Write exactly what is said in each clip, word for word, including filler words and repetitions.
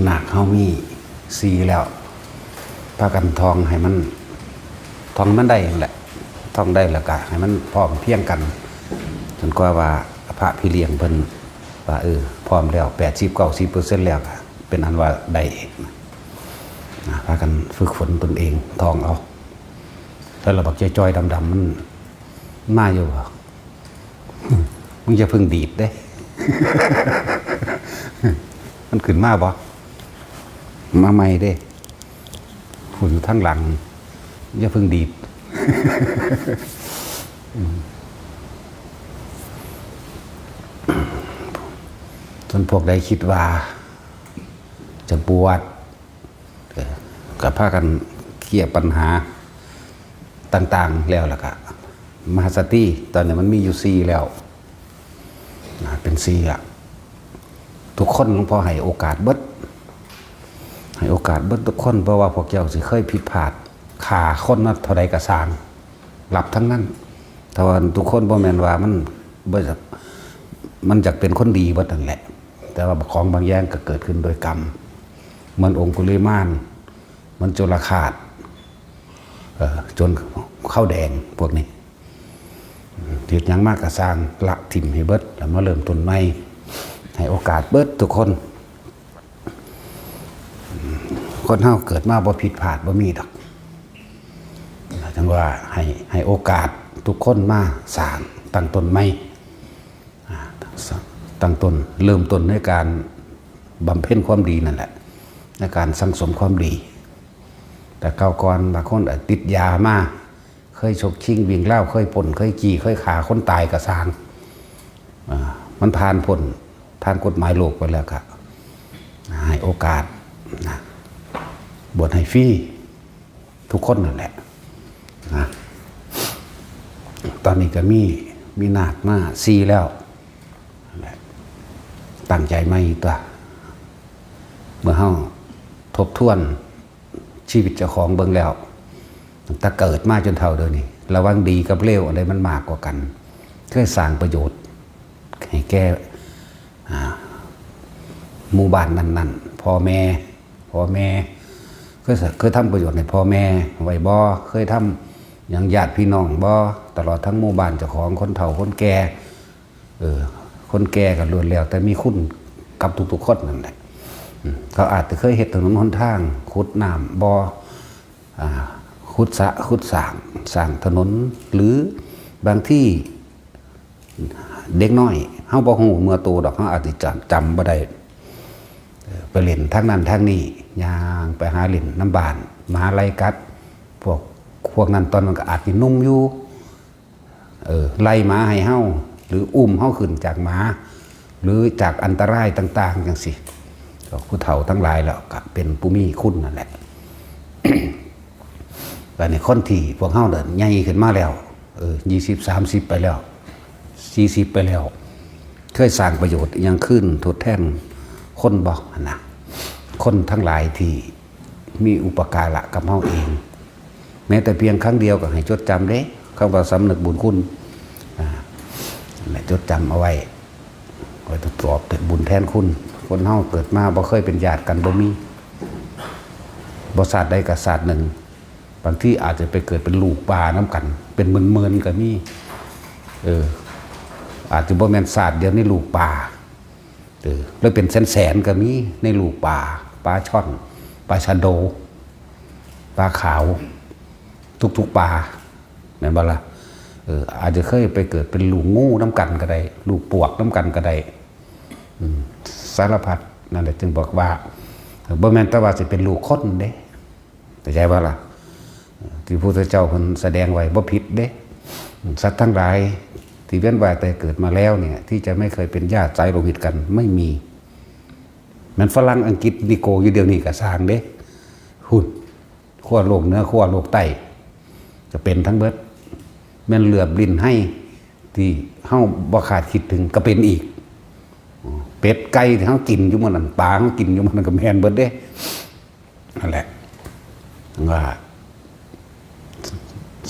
นาคเฮามีสี่แล้ว พากันท่องให้มัน ท่องมันได้นั่นแหละ ท่องได้แล้วก็ให้มันพร้อมเพรียงกัน จนกว่าว่าพระพี่เลี้ยงเพิ่นว่า เออ พร้อมแล้ว แปดสิบ เก้าสิบเปอร์เซ็นต์ แล้วก็เป็นอันว่าได้เองนะ พากันฝึกฝนตนเอง ท่องเอา แล้วเราบักจ้อยๆดำๆมันมาอยู่บ่ มึงอย่าเพิ่งดีดเด้ มันขึ้นมาบ่ มาใหม่เด้ ผู้อยู่ทางหลัง อย่าเพิ่งดีด ส่วนพวกใดคิดว่า จะบวช เออ ก็พากันเคลียร์ปัญหาต่างๆแล้วล่ะก็ มหาสติตอนนี้มันมีอยู่สี่แล้วนะ เป็นสี่ละ ทุกคนหลวงพ่อให้โอกาสเบิด ให้โอกาสเบิดทุกคน เพราะว่าพวกเจ้าสิเคยผิดพลาด ฆ่าคนมาเท่าใดก็ซ่าง รับทั้งนั้น แต่ว่าทุกคนบ่แม่นว่ามันบ่อยาก มันอยากเป็นคนดีเบิดนั่นแหละ แต่ว่าของบางอย่างก็เกิดขึ้นโดยกรรม เหมือนองคุลิมาน เหมือนจุลฆาต เอ่อ จนเข้าแดงพวกนี้ เฮ็ดหยังมากก็ซ่าง ละถิ่มให้เบิด แล้วมาเริ่มต้นใหม่ ให้โอกาสเบิดทุกคน คนเฮาเกิดมาบ่ผิดพลาดบ่มีดอก จังว่าให้ ให้โอกาสทุกคนมาซ่าง ตั้งต้นใหม่ อ่า ตั้งต้น เริ่มต้นในการบำเพ็ญความดีนั่นแหละ ในการสั่งสมความดี แต่เก่าก่อนบางคนอาจติดยามา เคยฉกชิงวิ่งราว เคยปล้น เคยจี้ เคยฆ่าคนตายก็ซ่าง อ่า มันผ่านพ้นทางกฎหมายโลกไปแล้วก็ ให้โอกาสนะ บวชให้ฟรีทุกคนนั่นแหละนะ ตอนนี้ก็มี มีนาคมาสี่แล้ว ตั้งใจใหม่ตัว เมื่อเฮาทบทวนชีวิตเจ้าของเบิ่งแล้ว ตั้งแต่เกิดมาจนเฒ่าเดี๋ยวนี้ ระหว่างดีกับเลว อันใดมันมากกว่ากัน เคยสร้างประโยชน์ให้แก่ อ่า หมู่บ้านนั้นๆ พ่อแม่ พ่อแม่ เคยส- เคยทำประโยชน์ให้พ่อแม่ไว้บ่ เคยทำหยังญาติพี่น้องบ่ ตลอดทั้งหมู่บ้านเจ้าของ คนเฒ่าคนแก่ เออ คนแก่ก็ล้วนแล้วแต่มีคุณกับทุกๆคนนั่นแหละ อืม เขาอาจจะเคยเฮ็ดถนนหนทาง ขุดน้ำบ่อ อ่า ขุดสระขุดสร้าง สร้างถนน หรือบางทีเด็กน้อย เฮาบ่ฮู้เมื่อโตดอก เฮาอาจสิจำ จำบ่ได้ เออ ไปเล่นทางนั้นทางนี้ ย่างไปหาเล่นนำบ้าน หมาไล่กัด พวก พวกนั้นตอนนั้นก็อาจสิหนุ่มอยู่ เออ ไล่หมาให้เฮา หรืออุ้มเฮาขึ้นจากหมา หรือจากอันตรายต่างๆจังซี้ ก็ผู้เฒ่าทั้งหลายแล้วก็เป็นผู้มีคุณนั่นแหละ แต่ในคนที่พวกเฮาเนี่ยใหญ่ขึ้นมาแล้ว เออ ยี่สิบ สามสิบ ไปแล้ว สี่สิบ ไปแล้ว เคยสร้างประโยชน์อิหยังคืนทดแทนคนบ่ หั่นนะ คนทั้งหลายที่มีอุปการะกับเฮาเอง แม้แต่เพียงครั้งเดียวก็ให้จดจำเด้ คำว่าสำนึกบุญคุณ อ่า นั่นแหละ จดจำเอาไว้ ไว้ตรวจสอบบุญแทนคุณ คนเฮาเกิดมาบ่เคยเป็นญาติกัน บ่มี บ่ชาติใดก็ชาติหนึ่ง บางทีอาจจะไปเกิดเป็นลูกปลานำกัน เป็นหมื่นๆก็มี เออ อาจจะบ่แม่นชาติเดียวในลูกปลา เออ แล้วเป็นแสนๆก็มีในลูกปลา ปลาช่อน ปลาชะโด ปลาขาว ทุกๆปลา แม่นบ่ล่ะ เออ อาจจะเคยไปเกิดเป็นลูกงูนำกันก็ได้ ลูกปวกนำกันก็ได้ อืม สารพัด นั่นแหละจึงบอกว่า เออ บ่แม่นแต่ว่าสิเป็นลูกคนเด้ เข้าใจบ่ล่ะ เออ ที่พระพุทธเจ้าเพิ่นแสดงไว้บ่ผิดเด้ สัตว์ทั้งหลายที่เวียนว่ายตายเกิดมาแล้วเนี่ย ที่จะไม่เคยเป็นญาติสายโลหิตกันไม่มี แม่นฝรั่งอังกฤษนิโกอยู่เดี๋ยวนี้ก็ซ่างเด้ หุ่น ขั้วโลกเหนือ ขั้วโลกใต้ ก็เป็นทั้งเบิด แม่นเหลือบลิ้นไห้ที่เฮาบ่คาดคิดถึงก็เป็นอีก เป็ดไก่ที่เฮากินอยู่มื้อนั้น ปลาเฮากินอยู่มื้อนั้นก็แม่นเบิดเด้ นั่นแหละ ว่า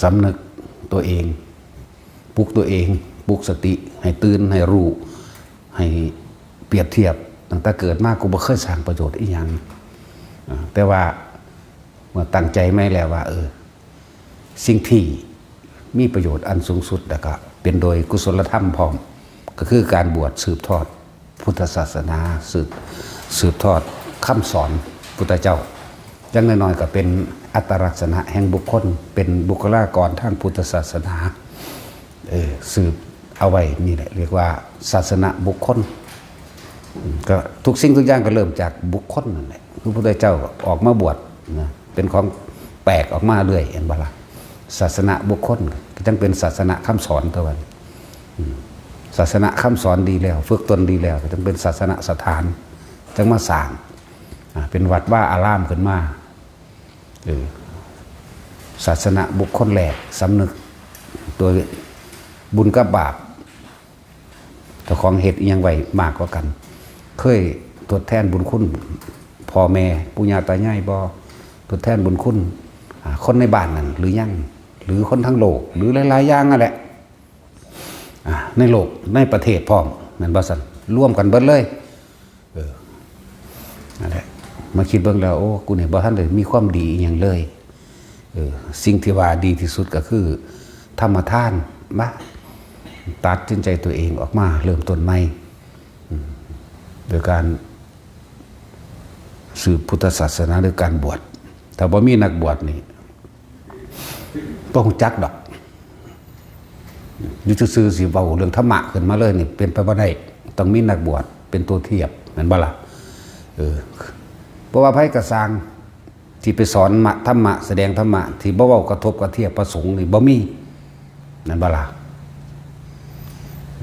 สำนึกตัวเอง ปลุกตัวเอง ปลุกสติ ให้ตื่น ให้รู้ ให้เปรียบเทียบ ตั้งแต่เกิดมากูบ่เคยสร้างประโยชน์อีหยัง อ่า แต่ว่าเมื่อตั้งใจไว้แล้วว่า เออ สิ่งที่มีประโยชน์อันสูงสุด แล้วก็เป็นโดยกุศลธรรมพร้อม ก็คือการบวชสืบทอดพุทธศาสนา สืบ สืบทอดคำสอนพุทธเจ้า อย่างน้อยๆ ก็เป็นอัตลักษณะแห่งบุคคล เป็นบุคลากรทางพุทธศาสนา เออ สืบเอาไว้นี่แหละ เรียกว่าศาสนบุคคล อืม ก็ทุกสิ่งทุกอย่างก็เริ่มจากบุคคลนั่นแหละ คือพระพุทธเจ้าออกมาบวชนะ เป็นของแปลกออกมาเรื่อย เห็นบ่ล่ะ ศาสนบุคคลก็จั่งเป็นศาสนคำสอนตัวนั้น อืม ศาสนคำสอนดีแล้ว ฝึกตนดีแล้ว ก็จั่งเป็นศาสนสถาน จั่งมาสร้าง อ่า เป็นวัดวาอารามขึ้นมา เออ ศาสนบุคคลแรก สำนึกตัวบุญกับบาป เจ้าของเฮ็ดอิหยังไว้มากกว่ากัน เคยทดแทนบุญคุณพ่อแม่ปู่ย่าตายายบ่ ทดแทนบุญคุณ อ่า คนในบ้านนั่นหรือยัง หรือคนทั้งโลก หรือหลายๆ อย่างนั่นแหละ อ่า ในโลก ในประเทศพร้อม แม่นบ่ซั่น รวมกันเบิดเลย เออ นั่นแหละ มาคิดเบิ่งแล้ว โอ้ กูนี่บ่ทันได้มีความดีอิหยังเลย เออ สิ่งที่ว่าดีที่สุดก็คือ ธรรมทาน มาตัดสินใจตัวเองออกมาเริ่มต้นใหม่ อืม โดยการสืบพุทธศาสนา โดยการบวช ถ้าบ่มีนักบวชนี่ บ่ฮู้จักดอก อยู่ซื่อๆ สิเว้าเรื่องธรรมะขึ้นมาเลยนี่ เป็นไปบ่ได้ ต้องมีนักบวชเป็นตัวเทียบ แม่นบ่ล่ะ เออ เพราะว่าไผก็ซ่าง ที่ไปสอนมะ ธรรมะ แสดงธรรมะ ที่บ่เว้ากระทบกระเทียบพระสงฆ์นี่บ่มี แม่นบ่ล่ะ เอ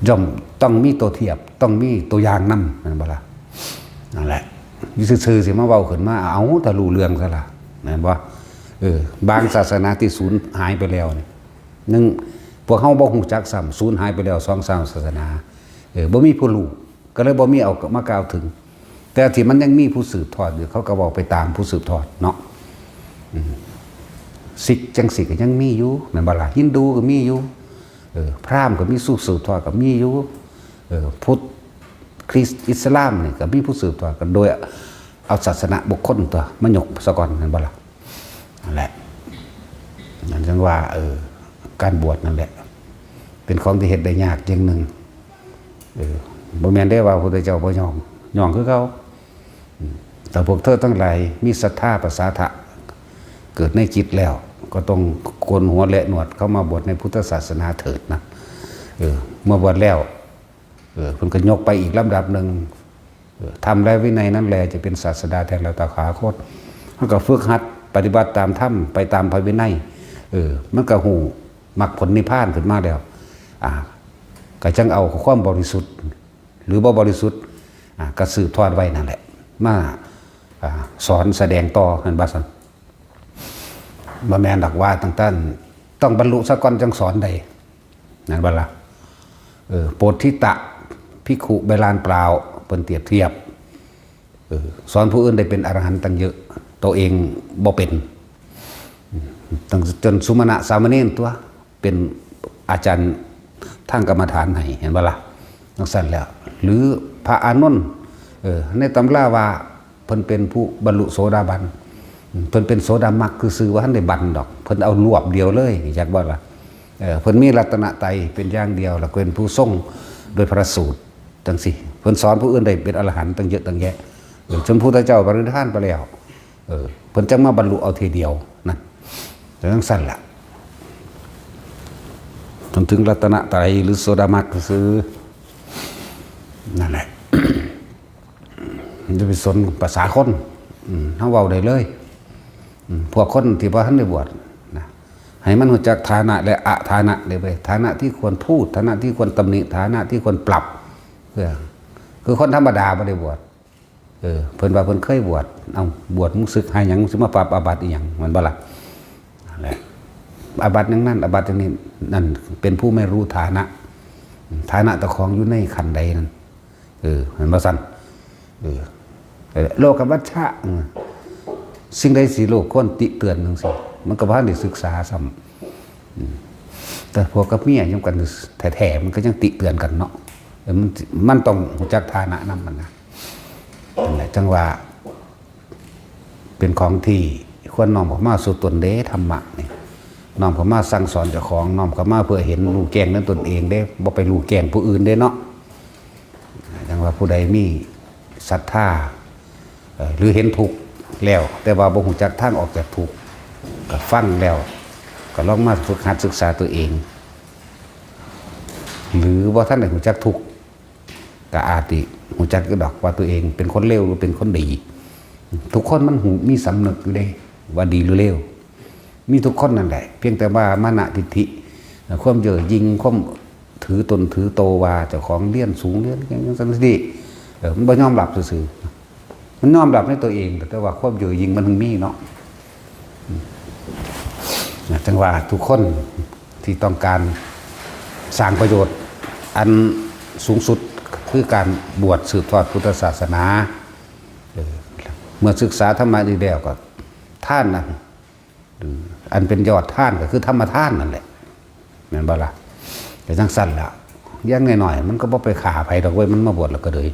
อ ย่อมต้องมีตัวเทียบ ต้องมีตัวอย่างนำ แม่นบ่ล่ะ นั่นแหละ อยู่ซื่อๆ สิมาเว้าขึ้นมา เอาแต่รู้เรื่องซะล่ะ แม่นบ่ เออ บางศาสนาที่สูญหายไปแล้วนี่ หนึ่ง พวกเฮาบ่ฮู้จักซ้ำ สูญหายไปแล้วสองสามศาสนา เออ บ่มีผู้รู้ ก็เลยบ่มีเอามากล่าวถึง แต่ที่มันยังมีผู้สืบทอดอยู่ เขาก็เว้าไปตามผู้สืบทอดเนาะ อืม ซิกจั่งซี้ก็ยังมีอยู่ แม่นบ่ล่ะ ฮินดูก็มีอยู่ เออ พราหมณ์ก็มีผู้สืบทอดก็มีอยู่ เออ พุทธ คริสต์ อิสลามนี่ก็มีผู้สืบทอดกัน โดยเอาศาสนบุคคลตัวมายกซะก่อน แม่นบ่ล่ะ นั่นแหละ นั่นจั่งว่า เออ การบวชนั่นแหละ เป็นของที่เฮ็ดได้ยากอย่างหนึ่ง เออ บ่แม่นได้ว่าพระพุทธเจ้าบ่ยอม ยอมคือเก่า อืม แต่พวกเธอทั้งหลายมีศรัทธาประสาทะเกิดในจิตแล้ว ก็ต้องโกนหัวและหนวดเข้ามาบวชในพุทธศาสนาเถิดนะ เออ เมื่อบวชแล้ว เออ เพิ่นก็ยกไปอีกลำดับหนึ่ง เออ ธรรมและวินัยนั่นแลจะเป็นศาสดาแทนเราตถาคต มันก็ฝึกหัดปฏิบัติตามธรรม ไปตามพระวินัย เออ มันก็ฮู้มรรคผลนิพพานขึ้นมาแล้ว อ่า ก็จั่งเอาความบริสุทธิ์ หรือบ่บริสุทธิ์ อ่า ก็สืบทอดไว้นั่นแหละ มา อ่า สอนแสดงต่อ แม่นบ่ซั่น บ่แม่นดอกว่าตั้งแต่ต้องบรรลุซะก่อนจั่งสอนได้ แม่นบ่ล่ะ เออ โปทธิตะ ภิกขุใบลานเปล่า เพิ่นเปรียบเทียบ เออ สอนผู้อื่นได้เป็นอรหันต์ตั้งเยอะ ตัวเองบ่เป็น ตั้งจนสุมาณะสามเณรตัว เป็นอาจารย์ทางกรรมฐานให้ เห็นบ่ล่ะ จั่งซั่นแล้ว หรือพระอานนท์ เออ ในตำราว่าเพิ่นเป็นผู้บรรลุโสดาบัน เพิ่นเป็นโสดามรรคคือซื่อ บ่ทันได้บันดอก เพิ่นเอารวบเดียวเลย จักบ่ล่ะ เออ เพิ่นมีรัตนตรัยเป็นอย่างเดียว แล้วก็เป็นผู้ทรงโดยพระสูตรจั่งซี้ เพิ่นสอนผู้อื่นได้เป็นอรหันต์ตั้งเยอะตั้งแยะ เออ จนพุทธเจ้าปรินิพพานไปแล้ว เออ เพิ่นจั่งมาบรรลุเอาทีเดียวนั่น จั่งซั่นล่ะ จนถึงรัตนตรัยหรือโสดามรรคซื่อ นั่นแหละ อย่าไปสนภาษาคน อืม เฮาเว้าได้เลย อืม พวกคนที่บ่ทันได้บวชนะ ให้มันรู้จักฐานะและอฐานะเด้อเว้ย ฐานะที่ควรพูด ฐานะที่ควรตำหนิ ฐานะที่ควรปรับ เออ คือคนธรรมดาบ่ได้บวช เออ เพิ่นว่าเพิ่นเคยบวช เอ้า บวชมึงสึกหาหยัง มึงสิมาปรับอาบัติอีหยัง แม่นบ่ล่ะ นั่นแหละ อาบัติอย่างนั้น อาบัติอย่างนี้ นั่นเป็นผู้ไม่รู้ฐานะ ฐานะเจ้าของอยู่ในขั้นใดนั่น เออ แม่นบ่ซั่น เออ โลกวัชชะ เออ สิ่งใดสิโลกควรติเตือนจั่งซี้ มันก็บ่ทันได้ศึกษาซ้ำ อืม แต่ผัวกับเมียอยู่กันแท้ๆ มันก็ยังติเตือนกันเนาะ เออมันมันต้องรู้จักฐานะนำมันนะ นั่นแหละจั่งว่า เป็นของที่ควรน้อมเข้ามาสู่ตนเด้ ธรรมะนี่ น้อมเข้ามาสั่งสอนเจ้าของ น้อมเข้ามาเพื่อเห็นรู้แจ้งในตนเองเด้ บ่ไปรู้แจ้งผู้อื่นเด้เนาะ จั่งว่าผู้ใดมีศรัทธา เอ่อ หรือเห็นทุกข์แล้ว แต่ว่าบ่รู้จักทางออกจากทุกข์ ก็ฟังแล้ว ก็ลองมาฝึกหัดศึกษาตัวเอง หรือบ่ทันได้รู้จักทุกข์ ก็อาจสิรู้จักอยู่ดอกว่าตัวเองเป็นคนเลวหรือเป็นคนดี ทุกคนมันรู้ มีสำนึกอยู่เด้ ว่าดีหรือเลว มีทุกคนนั่นแหละ เพียงแต่ว่ามานะทิฏฐิ ความเย่อหยิ่ง ความถือตนถือโตว่าเจ้าของเรียนสูง เรียนหยังจั่งซี้ เออ มันบ่ยอมรับซื่อๆ มันยอมรับในตัวเอง แต่ว่าความเย่อหยิ่งมันมีเนาะ นะ จั่งว่าทุกคนที่ต้องการสร้างประโยชน์อันสูงสุด คือการบวชสืบทอดพุทธศาสนา เออ เมื่อศึกษาธรรมะดีแล้วก็ ทานนะ หรืออันเป็นยอดทานก็คือธรรมทานนั่นแหละ แม่นบ่ล่ะ? แต่จั่งซั่นล่ะ อย่างน้อยๆ มันก็บ่ไปฆ่าไผดอกเว้ย มันมาบวชแล้วก็เลย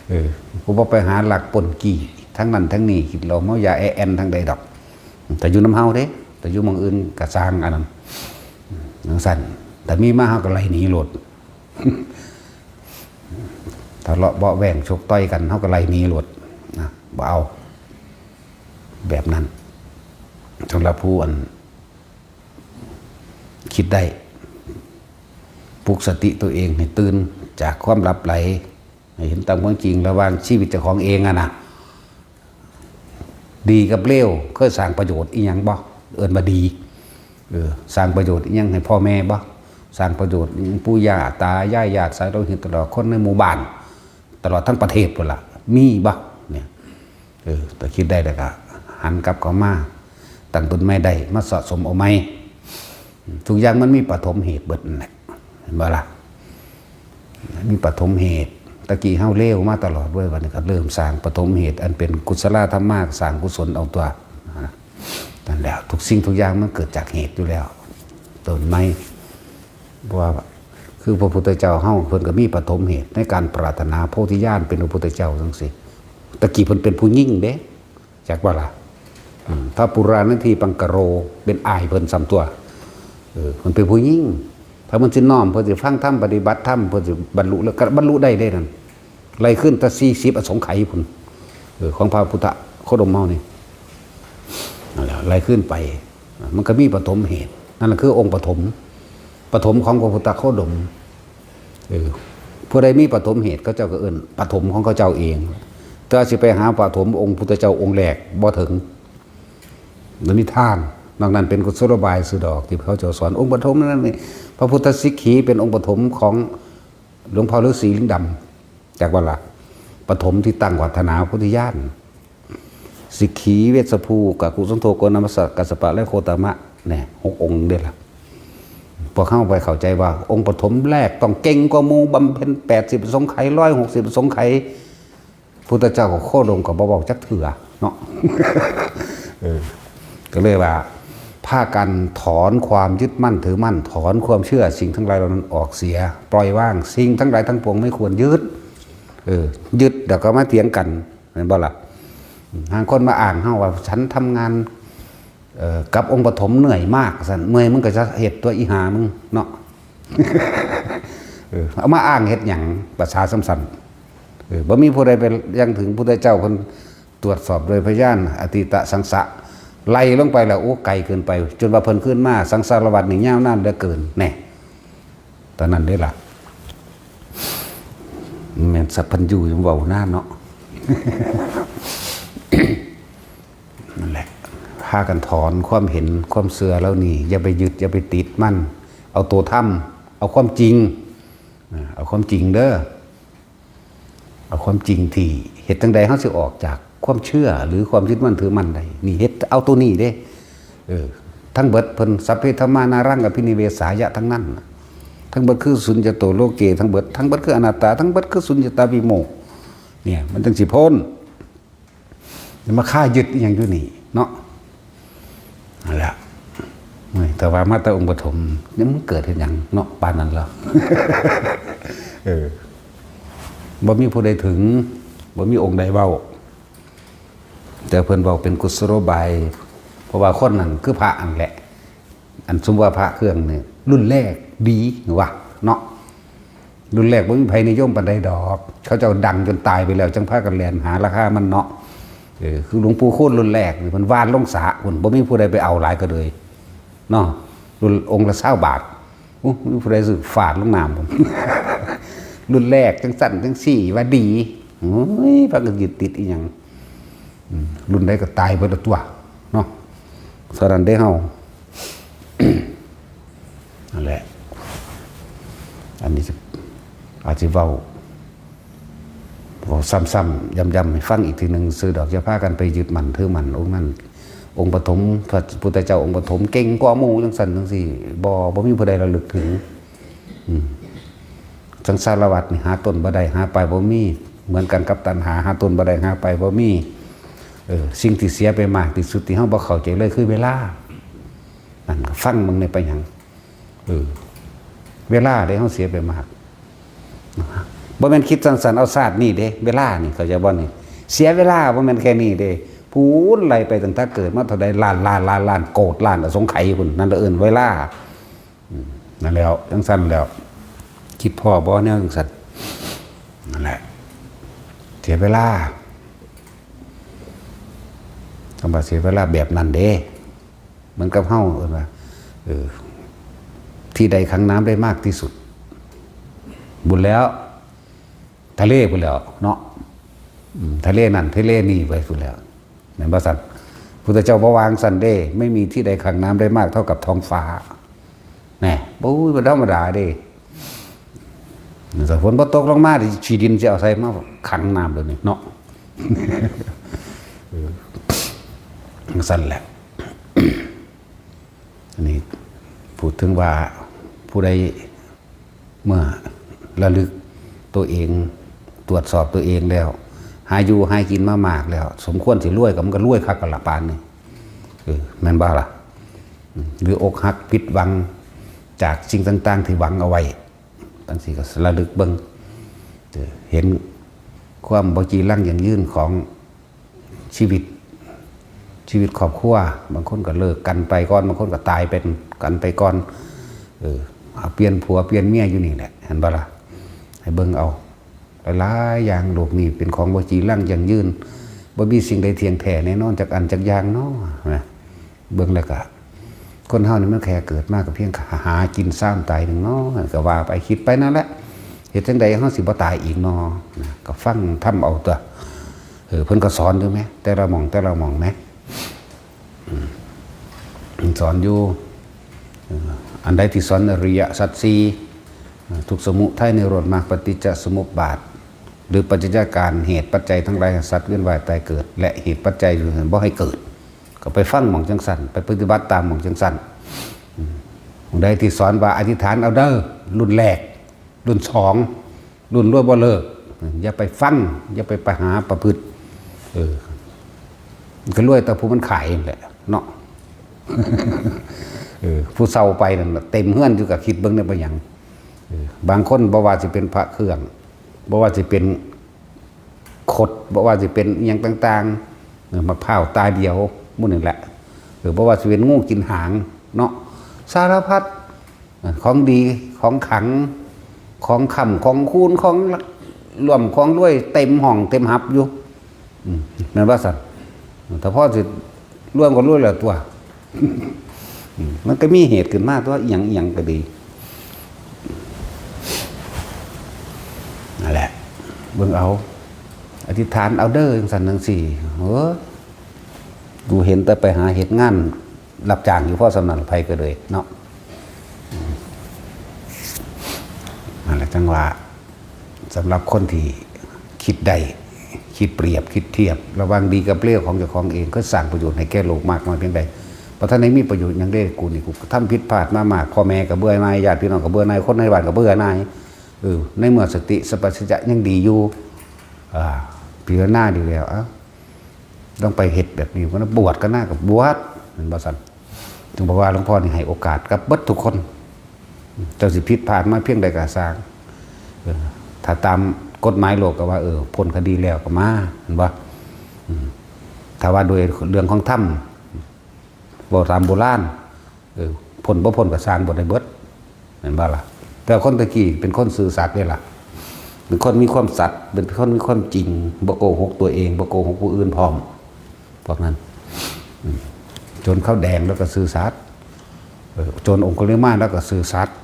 เออ กูบ่ไปหาลักปล้นจี้ทั้งนั้นทั้งนี้ กินเหล้าเมายาแอแอนทั้งใดดอก แต่อยู่นำเฮาเด้ แต่อยู่หม่องอื่นก็ซ่างอันนั้น จั่งซั่น แต่มีมาเฮาก็ไล่หนีโลด ทะเลาะเบาะแว้งชกต่อยกัน เฮาก็ไล่หนีโลดนะ บ่เอา แบบนั้น สำหรับผู้อัน คิดได้ ปลุกสติตัวเองให้ตื่นจากความหลับไหล ให้เห็นตามความจริงระหว่างชีวิตเจ้าของเองอะนะ ดีกับเลว เคยสร้างประโยชน์อีหยังบ่ เอิ้นว่าดี เออ สร้างประโยชน์อีหยังให้พ่อแม่บ่ สร้างประโยชน์อีหยังปู่ย่าตายาย ญาติสายโลหิต ตลอดคนในหมู่บ้าน ตลอดทั้งประเทศพุ้นล่ะ มีบ่ เนี่ย เออ แต่คิดได้แล้วก็หันกลับเข้ามา ตั้งต้นใหม่ได้ มาสะสมเอาใหม่ ทุกอย่างมันมีปฐมเหตุเบิดนั่นแหละ เห็นบ่ล่ะ? มีปฐมเหตุ ตะกี้เฮาเลวมาตลอดเว้ย บัดนี้ก็เริ่มสร้างปฐมเหตุอันเป็นกุศลธรรมะ สร้างกุศลเอาตัว นั่นแหละ ทุกสิ่งทุกอย่างมันเกิดจากเหตุอยู่แล้ว ต้นไม้ เพราะว่า คือพระพุทธเจ้าเฮา เพิ่นก็มีปฐมเหตุในการปรารถนาโพธิญาณเป็นพระพุทธเจ้าจั่งซี้ ตะกี้เพิ่นเป็นผู้หญิงเด้ จักบ่ล่ะ? อืม ถ้าปุราณัตถีปังกโร เป็นอ้ายเพิ่นซ้ำตัว เออ เพิ่นเป็นผู้หญิง ถ้าเพิ่นสิน้อม เพิ่นสิฟังธรรม ปฏิบัติธรรม เพิ่นสิบรรลุแล้ว ก็บรรลุได้เด้นั่น ไล่ขึ้นแต่สี่สิบอสงไขยพุ้น เออ ของพระพุทธโคดมเฮานี่ นั่นแหละ ไล่ขึ้นไป มันก็มีปฐมเหตุ นั่นแหละคือองค์ปฐม ปฐมของพระพุทธโคดม เออ ผู้ใดมีปฐมเหตุ เขาเจ้าก็เอิ้นปฐมของเขาเจ้าเอง แต่สิไปหาปฐมองค์พุทธเจ้าองค์แรกบ่ถึง มันมีทาน นอกนั้นเป็นกุศโลบายซื่อดอก ที่เขาเจ้าสอน องค์ปฐมนั่นนี่ พระพุทธสิกขีเป็นองค์ปฐมของหลวงพ่อฤาษีลิงดำ จักบ่ล่ะ ปฐมที่ตั้งวัฒนาพุทธญาณ สิกขี เวสสภู กักขุสันโธ โกณมัสสะ กัสสปะ และโคตมะ เนี่ย หกองค์เด้ล่ะ พวกเฮาไปเข้าใจว่าองค์ปฐมแรกต้องเก่งกว่าหมู่ บำเพ็ญแปดสิบอสงไขย ร้อยหกสิบอสงไขย พุทธเจ้าก็โคดมก็บ่เว้าจักเทื่อเนาะ เออ ก็เลยว่า พากันถอนความยึดมั่นถือมั่น ถอนความเชื่อสิ่งทั้งหลายเหล่านั้นออกเสีย ปล่อยวาง สิ่งทั้งหลายทั้งปวงไม่ควรยึด เออ ยึดแล้วก็มาเถียงกัน แม่นบ่ล่ะ? อืม หางคนมาอ้างเฮาว่า "ฉันทำงาน เอ่อ กับองค์ปฐมเหนื่อยมาก" ซั่น "เมื่อยมึงก็จะเฮ็ดตัวอีห่ามึงเนาะ" เออ เอามาอ้างเฮ็ดหยัง ประสาส่ำซั่น เออ บ่มีผู้ใดไปยังถึงพุทธเจ้า เพิ่นตรวจสอบโดยพยานอตีตสังสะ ไล่ลงไปแล้ว โอ้ ไกลเกินไป จนว่าเพิ่นขึ้นมา สังสารวัฏนี่ยาวนานเหลือเกิน แน่ ตอนนั้นเด้ล่ะ แม่นสัพพัญญูยังเว้านานเนาะ นั่นแหละ พากันถอนความเห็น ความเชื่อเหล่านี้ อย่าไปยึด อย่าไปติดมัน เอาตัวธรรม เอาความจริง อ่า เอาความจริงเด้อ เอาความจริงที่เฮ็ดจั่งใดเฮาสิออกจากความเชื่อหรือความยึดมั่นถือมั่นได้ นี่เฮ็ดเอาตัวนี้เด้ เออ ทั้งเบิดเพิ่น สัพเพธัมมานารังอภินิเวสายะ ทั้งนั้นน่ะ ทั้งเบิดคือสุญญโตโลเก ทั้งเบิด ทั้งเบิดคืออนัตตา ทั้งเบิดคือสุญญตาวิโมกข์ เนี่ย มันจั่งสิพ้น อย่ามาคายึดอีหยังอยู่นี่เนาะ นั่นแหละ เฮ้ย แต่ว่ามาแต่องค์ปฐม นี่มันเกิดเฮ็ดหยังเนาะ ปานนั้นแล้ว เออ บ่มีผู้ใดถึง บ่มีองค์ใดเว้า แต่เพิ่นเว้าเป็นกุศโลบาย เพราะว่าคนนั้นคือพระนั่นแหละ อันซุมว่าพระเครื่องนี่รุ่นแรกดีว่าเนาะ รุ่นแรกบ่มีไผนิยมปานใดดอก เขาเจ้าดังจนตายไปแล้ว จังพากันแล่นหาราคามันเนาะ เออ คือหลวงปู่คูณรุ่นแรกนี่เพิ่นหว่านลงสระพุ้น บ่มีผู้ใดไปเอาหลายกะเดือยเนาะ รุ่นองค์ละซาวบาท โอ้ มีผู้ใดซื้อฝาดลงน้ำพุ้น รุ่นแรกจังซั่นจังซี่ว่าดี โอ้ย พากันยึดติดอีหยัง อืม รุ่นใดก็ตายเบิดละตัวเนาะ เท่านั้นเด้เฮา นั่นแหละ อันนี้จะ อาจสิเว้า เว้าซ้ำๆ ย้ำๆ ให้ฟังอีกทีหนึ่งซื่อดอก อย่าพากันไปยึดมั่นถือมั่นองค์นั้น องค์ปฐม พระพุทธเจ้าองค์ปฐมเก่งกว่าหมู่จังซั่นจังซี่ บ่ บ่มีผู้ใดระลึกถึง อืม สังสารวัฏนี่หาต้นบ่ได้หาปลายบ่มี เหมือนกันกับตัณหา หาต้นบ่ได้หาปลายบ่มี เออ สิ่งที่เสียไปมากที่สุดที่เฮาบ่เข้าใจเลยคือเวลา นั่นก็ฟังมึงในไปหยัง เออ เวลาเด้เฮาเสียไปมาก บ่แม่นคิดสั้นๆ เอาชาตินี้เด้ เวลานี่เข้าใจบ่นี่ เสียเวลาบ่แม่นแค่นี้เด้ พู้นไล่ไปตั้งแต่เกิดมาเท่าใดล้านล้านล้านล้านโกดล้านอสงไขยพุ้น นั่นละเอิ้นเวลา อืม นั่นแล้ว จังซั่นแล้ว คิดพ้อบ่แนวจังซั่น นั่นแหละ เสียเวลา คำว่าเสียเวลาแบบนั้นเด้ เหมือนกับเฮาเอิ้นว่า เออ ที่ใดขังน้ำได้มากที่สุด บุญแล้ว ทะเลพุ้นแล้วเนาะ อืม ทะเลนั่นทะเลนี่ไปพุ้นแล้ว แม่นบ่ซั่น พุทธเจ้าบ่ว่าจั่งซั่นเด้ ไม่มีที่ใดขังน้ำได้มากเท่ากับท้องฟ้า แน่ โอ้ย บ่ธรรมดาเด้ ถ้าฝนบ่ตกลงมา ขี้ดินสิเอาไสมาขังน้ำเดี๋ยวนี้เนาะ เออ จั่งซั่นแหละ อันนี้พูดถึงว่าผู้ใดเมื่อระลึกตัวเอง ตรวจสอบตัวเองแล้ว หาอยู่หากินมามากแล้ว สมควรสิรวยก็มันก็รวยคักกันละปานนี้ เออ แม่นบ่ล่ะ อืม หรืออกหักผิดหวังจากสิ่งต่างๆที่หวังเอาไว้ จั่งซี้ก็ระลึกเบิ่ง เออ เห็นความบ่จีรังยั่งยืนของชีวิต ชีวิตครอบครัว บางคนก็เลิกกันไปก่อน บางคนก็ตายเป็นกันไปก่อน เออ เอาเปลี่ยนผัวเปลี่ยนเมียอยู่นี่แหละ เห็นบ่ล่ะ ให้เบิ่งเอา หลายๆอย่างโลกนี้เป็นของบ่จีรังยั่งยืน บ่มีสิ่งใดเที่ยงแท้แน่นอนจักอันจักอย่างเนาะ นะ เบิ่งแล้วก็ คนเฮานี่มันแค่เกิดมาก็เพียงหากินซ้ำตายหนึ่งเนาะ ก็ว่าไปคิดไปนั่นแหละ เฮ็ดจั่งใดเฮาสิบ่ตายอีกเนาะ นะ ก็ฟังธรรมเอาตัว เออ เพิ่นก็สอนอยู่แหม แต่ละหม่องแต่ละหม่องแหม อืม สอนอยู่ เอ่อ อันใดที่สอนอริยสัจสี่ เอ่อ ทุกข์สมุทัยนิโรธมรรคปฏิจจสมุปบาท หรือปัจจัยการเหตุปัจจัยทั้งหลายให้สัตว์เวียนว่ายตายเกิด และเหตุปัจจัยอยู่นั้นบ่ให้เกิด ก็ไปฟังหม่องจั่งซั่น ไปปฏิบัติตามหม่องจั่งซั่น อืม อันใดที่สอนว่าอธิษฐานเอาเด้อ รุ่นแรก รุ่นสอง รุ่นรวยบ่เลิก อย่าไปฟัง อย่าไปไปหาประพฤติ เออ มันก็รวยแต่ผู้มันขายนั่นแหละเนาะ เออ ผู้เซาไปนั่นน่ะ เต็มเฮือนอยู่ ก็คิดเบิ่งได้บ่หยัง เออ บางคนบ่ว่าสิเป็นพระเครื่อง บ่ว่าสิเป็นคด บ่ว่าสิเป็นอิหยังต่างๆ เออ มะพร้าวตาเดียวหมู่นี่แหละ เออ บ่ว่าสิเป็นงูกินหางเนาะ สารพัด ของดี ของขลัง ของค้ำ ของคูณ ของร่วม ของรวย เต็มห้อง เต็มหับอยู่ อืม แม่นบ่ซั่น ถ้าพอสิรวยก็รวยแล้วตัว อืม มันก็มีเหตุขึ้นมาตัว อิหยังอิหยังก็ดี นั่นแหละ เบิ่งเอา อธิษฐานเอาเด้อ จั่งซั่นจั่งซี่ เฮ้อ กูเห็นแต่ไปหาเฮ็ดงานรับจ้างอยู่พอส่ำนั้น ไผก็เลยเนาะ อืม นั่นแหละจั่งว่า สำหรับคนที่คิดได้ คิดเปรียบ คิดเทียบ ระหว่างดีกับเลวของเจ้าของเอง ก็สร้างประโยชน์ให้แก่โลกมากน้อยเพียงใด บ่ทันได้มีประโยชน์หยังเด้ กูนี่ กูทำผิดพลาดมามาก พ่อแม่ก็เบื่อหน่าย ญาติพี่น้องก็เบื่อหน่าย คนในบ้านก็เบื่อหน่าย เออ ในเมื่อสติสัมปชัญญะยังดีอยู่ อ่า พิจารณาดีแล้ว เอ้า ต้องไปเฮ็ดแบบนี้ ก็นะ บวชก็น่ากับบวช แม่นบ่ซั่น ถึงบอกว่าหลวงพ่อนี่ให้โอกาสกับเบิดทุกคน เจ้าสิผิดพลาดมาเพียงใดก็ซ่าง เออ ถ้าตามกฎหมายโลกก็ว่า เออ พ้นคดีแล้วก็มา เห็นบ่ อืม ถ้าว่าโดยเรื่องของธรรม เว้าตามโบราณ เออ พ้นบ่พ้นก็ซ่าง บ่ได้เบิด แม่นบ่ล่ะ แต่คนตะกี้เป็นคนซื่อสัตย์เด้ล่ะ เป็นคนมีความสัตย์ เป็นคนมีความจริง บ่โกหกตัวเอง บ่โกหกผู้อื่นพร้อม พวกนั้น อืม โจรข้าวแดงแล้วก็ซื่อสัตย์ เออ โจรองคุลิมานแล้วก็ซื่อสัตย์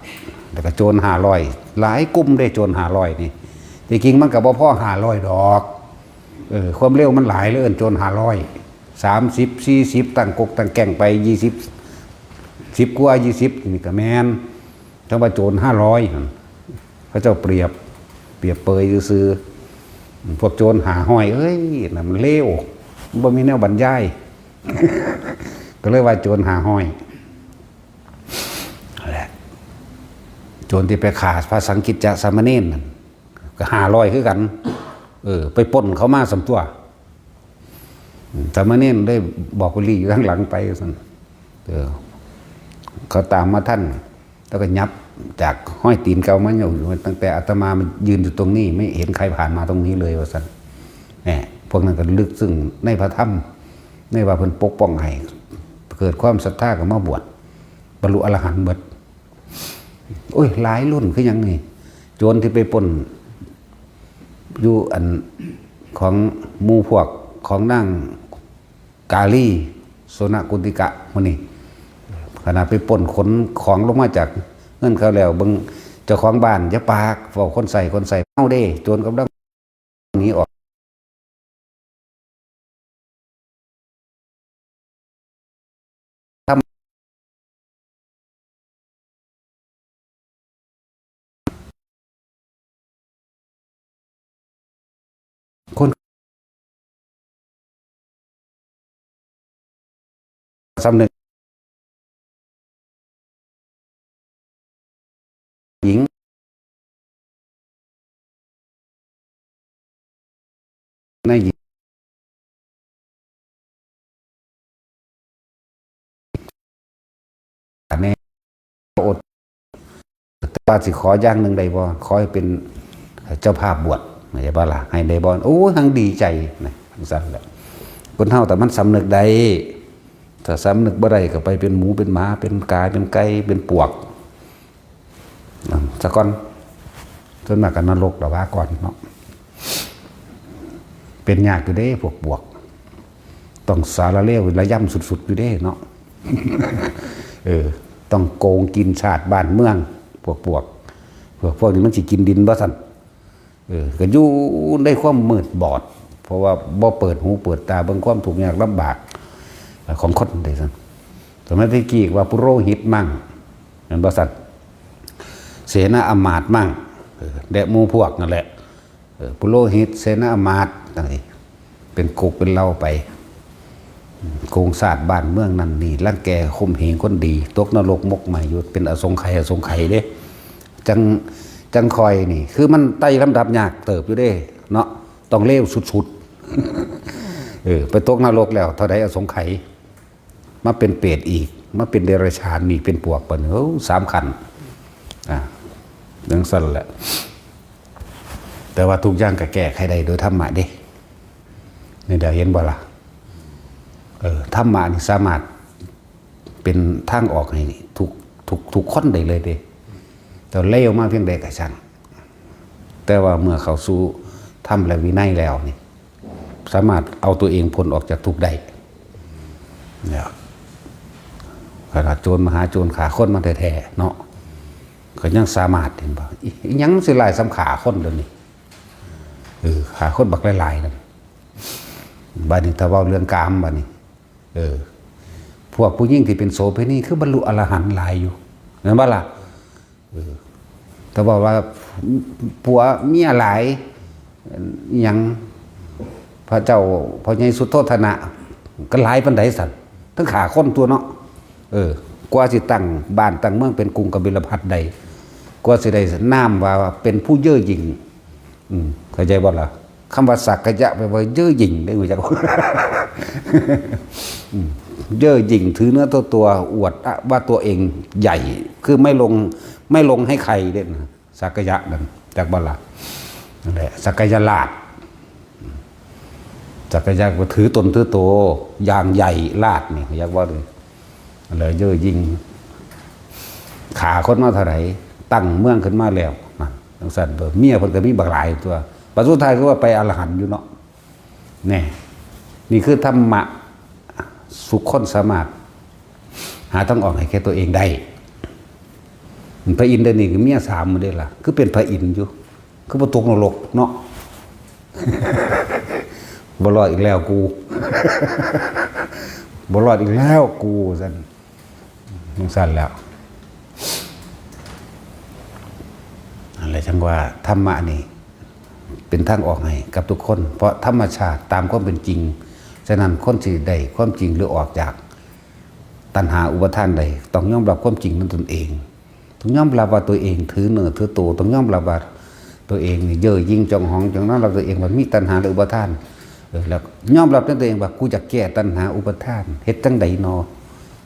แล้วก็โจรห้าร้อย หลายกลุ่มเด้ โจรห้าร้อยนี่ ที่จริงมันก็บ่พอห้าร้อยดอก เออ ความเร็วมันหลายเลย เอิ้นโจรห้าร้อย สามสิบ สี่สิบ ตั้งกกตั้งแก๊งไป ยี่สิบ สิบกว่า ยี่สิบ นี่ก็แม่น จั่งว่าโจรห้าร้อยหั่น เขาเจ้าเปรียบ เปรียบเปยซื่อๆ พวกโจรห้าร้อย เอ้ย น่ะมันเลว มันบ่มีแนวบรรยาย ก็เลยว่าโจรห้าร้อย นั่นแหละ โจรที่ไปฆ่าพระสังกิจจะสามเณรนั่น ก็ห้าร้อยคือกัน เออ ไปปล้นเขามาส่ำตั่ว อืม สามเณรได้บอกกุลีอยู่ทางหลังไปซั่น เออ เขาตามมาทัน แล้วก็ยับจากฮอยตีนเก่ามาอยู่ ตั้งแต่อาตมามายืนอยู่ตรงนี้ ไม่เห็นใครผ่านมาตรงนี้เลย ว่าซั่น แหม พวกนั้นก็ลึกซึ้งในพระธรรม ในว่าเพิ่นปกป้องให้ เกิดความศรัทธาก็มาบวช บรรลุอรหันต์เบิด โอ้ย หลายรุ่นคือหยังนี่ โจรที่ไปปล้นอยู่อันของหมู่พวกของนางกาลี โสนกุติกะ มื้อนี้ ขนาดไปปล้นขนของลงมาจากเฮือนเขาแล้ว เบิ่งเจ้าของบ้าน อย่าปาก เว้าคนใส่ คนใส่ เฮาเด้ โจรกำลังหนีออก ทำ คนสำนึก หญิง ในหญิง อันนี้อด แต่ว่าสิขออย่างหนึ่งได้บ่ ขอให้เป็นเจ้าภาพบวช ได้บ่ล่ะ ให้ได้บ่ โอ้ย ทั้งดีใจนะ จั่งซั่นแหละ คนเฮาแต่มันสำนึกได้ ถ้าสำนึกบ่ได้ก็ไปเป็นหมูเป็นหมา เป็นกา เป็นไก่ เป็นปวก อ่ะ ซะก่อน ส่วนมากก็นรกละว่าก่อนเนาะ เป็นยากอยู่เด้ พวกปวก ต้องสารเลวระยำสุดๆอยู่เด้เนาะ เออ ต้องโกงกินชาติบ้านเมือง พวกปวก พวก พวกนี้มันสิกินดินบ่ซั่น เออ ก็อยู่ในความมืดบอด เพราะว่าบ่เปิดหูเปิดตาเบิ่งความทุกข์ยากลำบากของคนเด้ซั่น สมัยตะกี้ว่าปุโรหิตมั่ง แม่นบ่ซั่น เสนาอำมาตย์มั่ง เออ และหมู่พวกนั่นแหละ เออ ปุโรหิต เสนาอำมาตย์ จั่งซี้ เป็นกกเป็นเหล่าไป โกงชาติบ้านเมืองนั่นนี่ รังแกข่มเหงคนดี ตกนรกหมกไหม้อยู่ เป็นอสงไขย อสงไขยเด้ จั่ง จั่งข่อยนี่ คือมันไต่ลำดับยากเติบอยู่เด้ เนาะ ต้องเลวสุดๆ เออ ไปตกนรกแล้ว เท่าใดอสงไขย มาเป็นเปรตอีก มาเป็นเดรัจฉานนี่ เป็นปวกบัดนี้ โอ้ สามขั้น อ่า จั่งซั่นแหละ แต่ว่าทุกอย่างก็แก้ไขได้โดยธรรมะเด้ นี่เด้อ เห็นบ่ล่ะ เออ ธรรมะนี่สามารถเป็นทางออกให้ทุก ทุก ทุกคนได้เลยเด้ แต่เลวมาเพียงใดก็ช่าง แต่ว่าเมื่อเข้าสู่ธรรมและวินัยแล้วนี่ สามารถเอาตัวเองพ้นออกจากทุกข์ได้ เนี่ย ขนาดโจรมหาโจรฆ่าคนมาแท้ๆ เนาะ ก็ยังสามารถ เห็นบ่ อิ อิหยังสิหลายส่ำฆ่าคนเดี๋ยวนี้ เออ ฆ่าคนบักหลายๆ นั่น บัดนี้ถ้าเว้าเรื่องกามบัดนี้ เออ พวกผู้หญิงที่เป็นโสเภณีคือบรรลุอรหันต์หลายอยู่ แม่นบ่ล่ะ เออ แต่ว่า ว่าผัวเมียหลาย อิหยัง พระเจ้า พ่อใหญ่สุโธทนะ ก็หลายปานใดซั่น ทั้งฆ่าคนตัวเนาะ เออ กว่าสิตั้งบ้านตั้งเมืองเป็นกรุงกบิลพัสดุ์ได้ กว่าสิได้นามว่าเป็นผู้เย่อหยิ่ง อืม เข้าใจบ่ล่ะ คำว่าสักยะแปลว่าเย่อหยิ่ง ได้รู้จัก อืม เย่อหยิ่ง ถือเนื้อถือตัว อวดว่าตัวเองใหญ่ คือไม่ลง ไม่ลงให้ใครเด้นะ สักยะนั่น จักบ่ล่ะ นั่นแหละ สักยราช สักยะก็ถือตนถือโต อย่างใหญ่ราชนี่ อยากว่าเลย แล้วเย่อหยิ่ง ฆ่าคนมาเท่าไหร่ ตั้งเมืองขึ้นมาแล้ว นั่นจังซั่นเด้อ เมียเพิ่นก็มีบักหลายตัว บัดสุดท้ายคือว่าไปอรหันต์อยู่เนาะ แน่ นี่คือธรรมะ ทุกคนสามารถ หาทางออกให้แก่ตัวเองได้ พระอินทร์เดี๋ยวนี้ก็เมียสามหมดเลยล่ะ คือเป็นพระอินทร์อยู่ คือบ่ตกนรกเนาะ บ่รอดอีกแล้วกู บ่รอดอีกแล้วกู ซั่น จังซั่นแล้ว อะไรจังว่าธรรมะนี่ เป็นทางออกให้กับทุกคน เพราะธรรมชาติตามความเป็นจริง ฉะนั้นคนสิได้ความจริงหรือออกจากตัณหาอุปาทานได้ ต้องยอมรับความจริงนั้นตนเอง ต้องยอมรับว่าตัวเองถือเนื้อถือตัว ต้องยอมรับว่าตัวเองนี่เย่อหยิ่งจองหอง ต้องยอมรับตัวเองว่ามีตัณหาและอุปาทาน เออ แล้วยอมรับในตัวเองว่ากูจะแก้ตัณหาอุปาทาน เฮ็ดจังใดนอ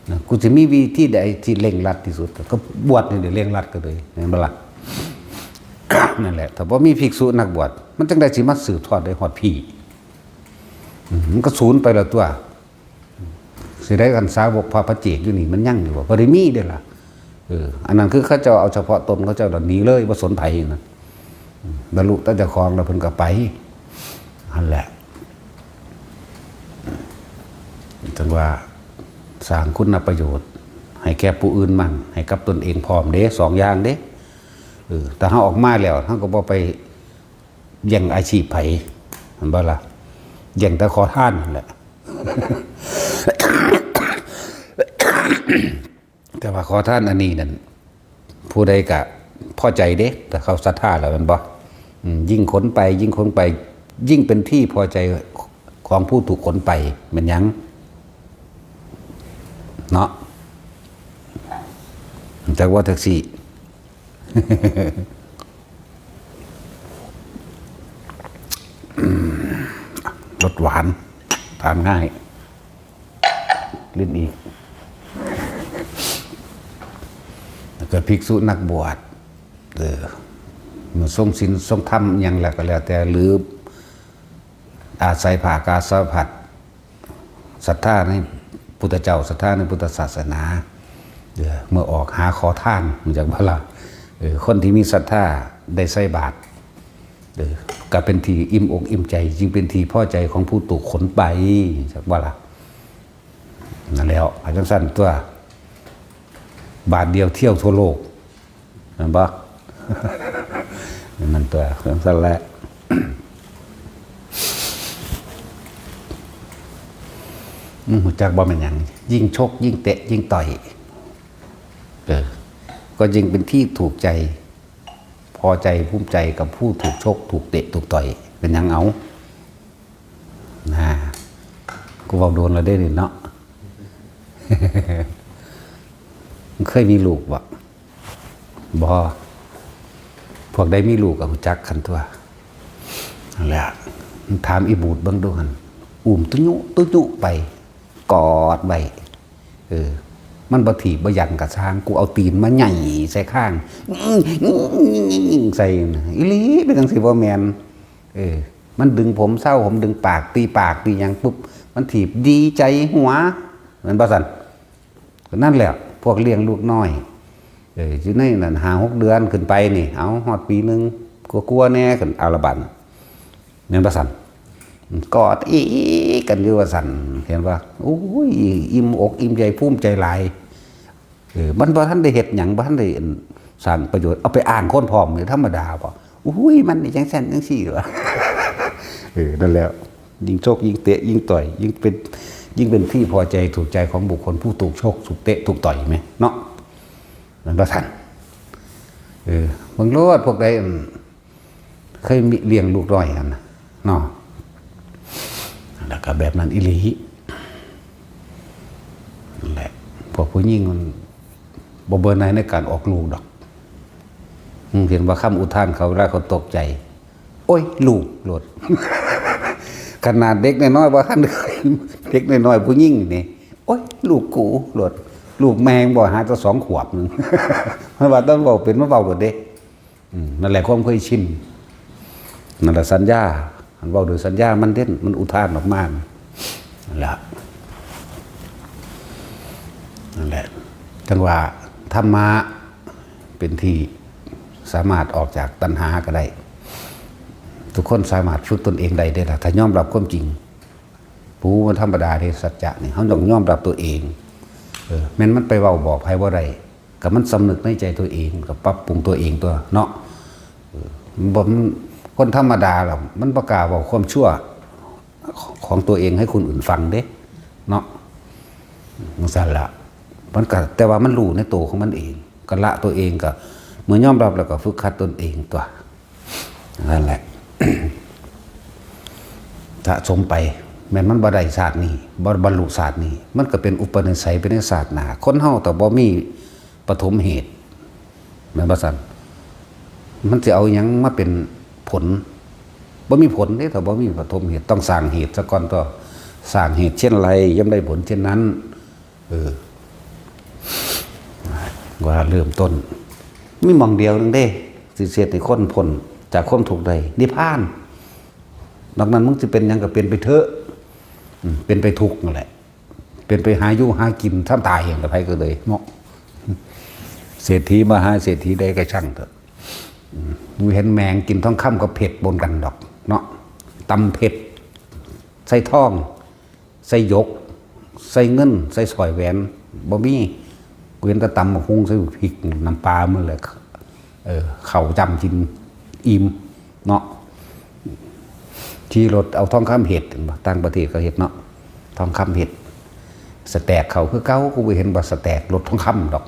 นะ กูจะมีวิธีใดที่เร่งรัดที่สุด ก็บวชนี่เดี๋ยวเร่งรัดก็เลย แม่นบ่ล่ะ นั่นแหละ ถ้าบ่มีภิกษุนักบวช มันจังใดสิมาสืบทอดได้ฮอดพี่ อืม มันก็สูญไปแล้วตัว สิได้กันสาวกพระปัจเจกอยู่นี่ มันยังอยู่บ่ บ่ได้มีเด้อล่ะ เออ อันนั้นคือเขาเจ้าเอาเฉพาะตนเขาเจ้าหนีเลย บ่สนไผนะ อืม บรรลุแต่เจ้าของแล้วเพิ่นก็ไป นั่นแหละ จังว่าสร้างคุณประโยชน์ ให้แก่ผู้อื่นมั่ง ให้กับตนเองพร้อมเด้ สองอย่างเด้ เออ แต่เฮาออกมาแล้ว เฮาก็บ่ไปแย่งอาชีพไผ แม่นบ่ล่ะ แย่งแต่ขอทานนั่นแหละ แต่ว่าขอทานอันนี้นั่น ผู้ใดก็พอใจเด้ แต่เขาศรัทธาแล้วแม่นบ่ อืม ยิ่งขนไป ยิ่งขนไป ยิ่งเป็นที่พอใจของผู้ถูกขนไป แม่นหยัง เนาะ จักว่าแท็กซี่ รสหวาน ทานง่าย ลิ้นอีก แล้วก็ภิกษุนักบวช เออ มันทรงศีลทรงธรรมอิหยังแล้วก็แล้วแต่ หรืออาศัยผ้ากาสาวพัสตร์ ศรัทธาในพุทธเจ้า ศรัทธาในพุทธศาสนา เออ เมื่อออกหาขอทาน รู้จักบ่ล่ะ เออ คนที่มีศรัทธาได้ใส่บาตร เออ ก็เป็นที่อิ่มอกอิ่มใจ ยิ่งเป็นที่พอใจของผู้ถูกขนไป รู้จักบ่ล่ะ นั่นแหล้ว อาจารย์สั้นตัว บาทเดียวเที่ยวทั่วโลก แม่นบ่ นั่นตัว จังซั่นแหละ อืม รู้จักบ่แม่นหยัง ยิ่งชก ยิ่งเตะ ยิ่งต่อย เออ ก็ยิ่งเป็นที่ถูกใจ พอใจ ภูมิใจกับผู้ถูกชก ถูกเตะ ถูกต่อย เป็นหยังเอา นะ กูเว้าโดนแล้วเด้นี่เนาะ เคยมีลูกบ่ บ่ พวกใดมีลูกก็รู้จักกันตัว นั่นแหละ ถามอีบูดเบิ่งดูหั่น อุ้มตุยุตุยุไป กอดไว้ เออ มันบ่ถีบบ่หยังกะซ่าง กูเอาตีนมาไหย่ใส่ข้าง ใส่น่ะ อีหลี เป็นจังซี่บ่แม่น เออ มันดึงผมเซา ผมดึงปาก ตีปาก ตีหยังปุ๊บ มันถีบดีใจหัว แม่นบ่ซั่น ก็นั่นแหละ พวกเลี้ยงลูกน้อย เออ อยู่ในนั้น ห้าหกเดือนขึ้นไปนี่ เอา ฮอดปีหนึ่ง กลัวๆแน่ ขึ้น เอาละบัด แม่นบ่ซั่น กอดอีกันอยู่ว่าซั่น เห็นบ่ โอ้ย อิ่มอกอิ่มใจ ภูมิใจหลาย เออ มันบ่ทันได้เฮ็ดหยัง บ่ทันได้ อั่น สร้างประโยชน์ เอาไปอ้างคนพร้อมนี่ธรรมดาบ่ อุ้ย มันนี่จังซั่นจังซี่วะ เออ นั่นแหละ ยิ่งชก ยิ่งเตะ ยิ่งต่อย ยิ่งเป็น ยิ่งเป็นที่พอใจถูกใจของบุคคลผู้ถูกชก ถูกเตะ ถูกต่อยแม่นเนาะ แม่นบ่ซั่น เออ เบิ่งโลด พวกใด อั่น เคยมีเลี้ยงลูกน้อยหั่นน่ะ เนาะ แล้วก็แบบนั้นอีหลี นั่นแหละ พวกผู้หญิงมันบ่เบิ่งใน ในการออกลูกดอก อืม เห็นว่าคำอุทานเขา เวลาเขาตกใจ โอ้ย ลูกโลด ขนาดเด็กน้อยๆ บ่ทันเคย เด็กน้อยๆ ผู้หญิงนี่ โอ้ย ลูกกูโลด ลูกแม่งบ่หาแต่สองขวบหนึ่ง มันว่าต้องเว้าเป็น มันเว้าโลดเด้ อืม นั่นแหละความเคยชิน นั่นแหละสัญญา อันเว้าโดยสัญญามันเด่น มันอุทานออกมา นั่นแหละ นั่นแหละ จังว่าธรรมะเป็นที่สามารถออกจากตัณหาก็ได้ ทุกคนสามารถฝึกตนเองได้เด้อล่ะ ถ้ายอมรับความจริง ผู้มันธรรมดาเด้ สัจจะนี่ เฮาต้องยอมรับตัวเอง เออ แม่นมันไปเว้าบอกไผบ่ได้ ก็มันสำนึกในใจตัวเอง ก็ปรับปรุงตัวเองตัวเนาะ เออ บ่ มัน คนธรรมดาล่ะ มันบ่กล้าเว้าความชั่วของตัวเองให้คนอื่นฟังเด้ เนาะ จั่งซั้นล่ะ มันก็ แต่ว่ามันรู้ในตัวของมันเอง ก็ละตัวเอง ก็เมื่อยอมรับแล้วก็ฝึกหัดตนเองตัว นั่นแหละ สะสมไป แม่นมันบ่ได้ชาตินี้ บ่บรรลุชาตินี้ มันก็เป็นอุปนิสัยไปในชาติหน้า คนเฮาถ้าบ่มีปฐมเหตุ แม่นบ่ซั่น มันสิเอาหยังมาเป็นผล บ่มีผลเด้ ถ้าบ่มีปฐมเหตุ ต้องสร้างเหตุซะก่อนตัว สร้างเหตุเช่นไร ย่อมได้ผลเช่นนั้น เออ ว่าเริ่มต้น มีหม่องเดียวหนึ่งเด้ สิเฮ็ดให้คนพ้นจากความทุกข์ได้ นิพพาน นอกนั้นมึงสิเป็นหยังก็เป็นไปเถอะ อืม เป็นไปทุกข์นั่นแหละ เป็นไปหาอยู่หากิน ทำตายอย่างไรก็เลยเนาะ เศรษฐีมหาเศรษฐีใดก็ช่างเถอะ อืม มึงเห็นแมงกินทองคำกับเห็ดปนกันดอกเนาะ ตำเห็ด ใส่ทอง ใส่หยก ใส่เงิน ใส่สร้อยแหวน บ่มี กูเห็นแต่ตำบักหุ่งใส่พริกน้ำปลาหมดเลย เออ เข้าจ้ำกินอิ่มเนาะ ขี่รถเอาทองคำเห็ด เห็นบ่ ต่างประเทศเขาเห็ดเนาะ ทองคำเห็ด สแต็กเขาคือเก่า กูบ่เห็นว่าสแต็กรถทองคำดอก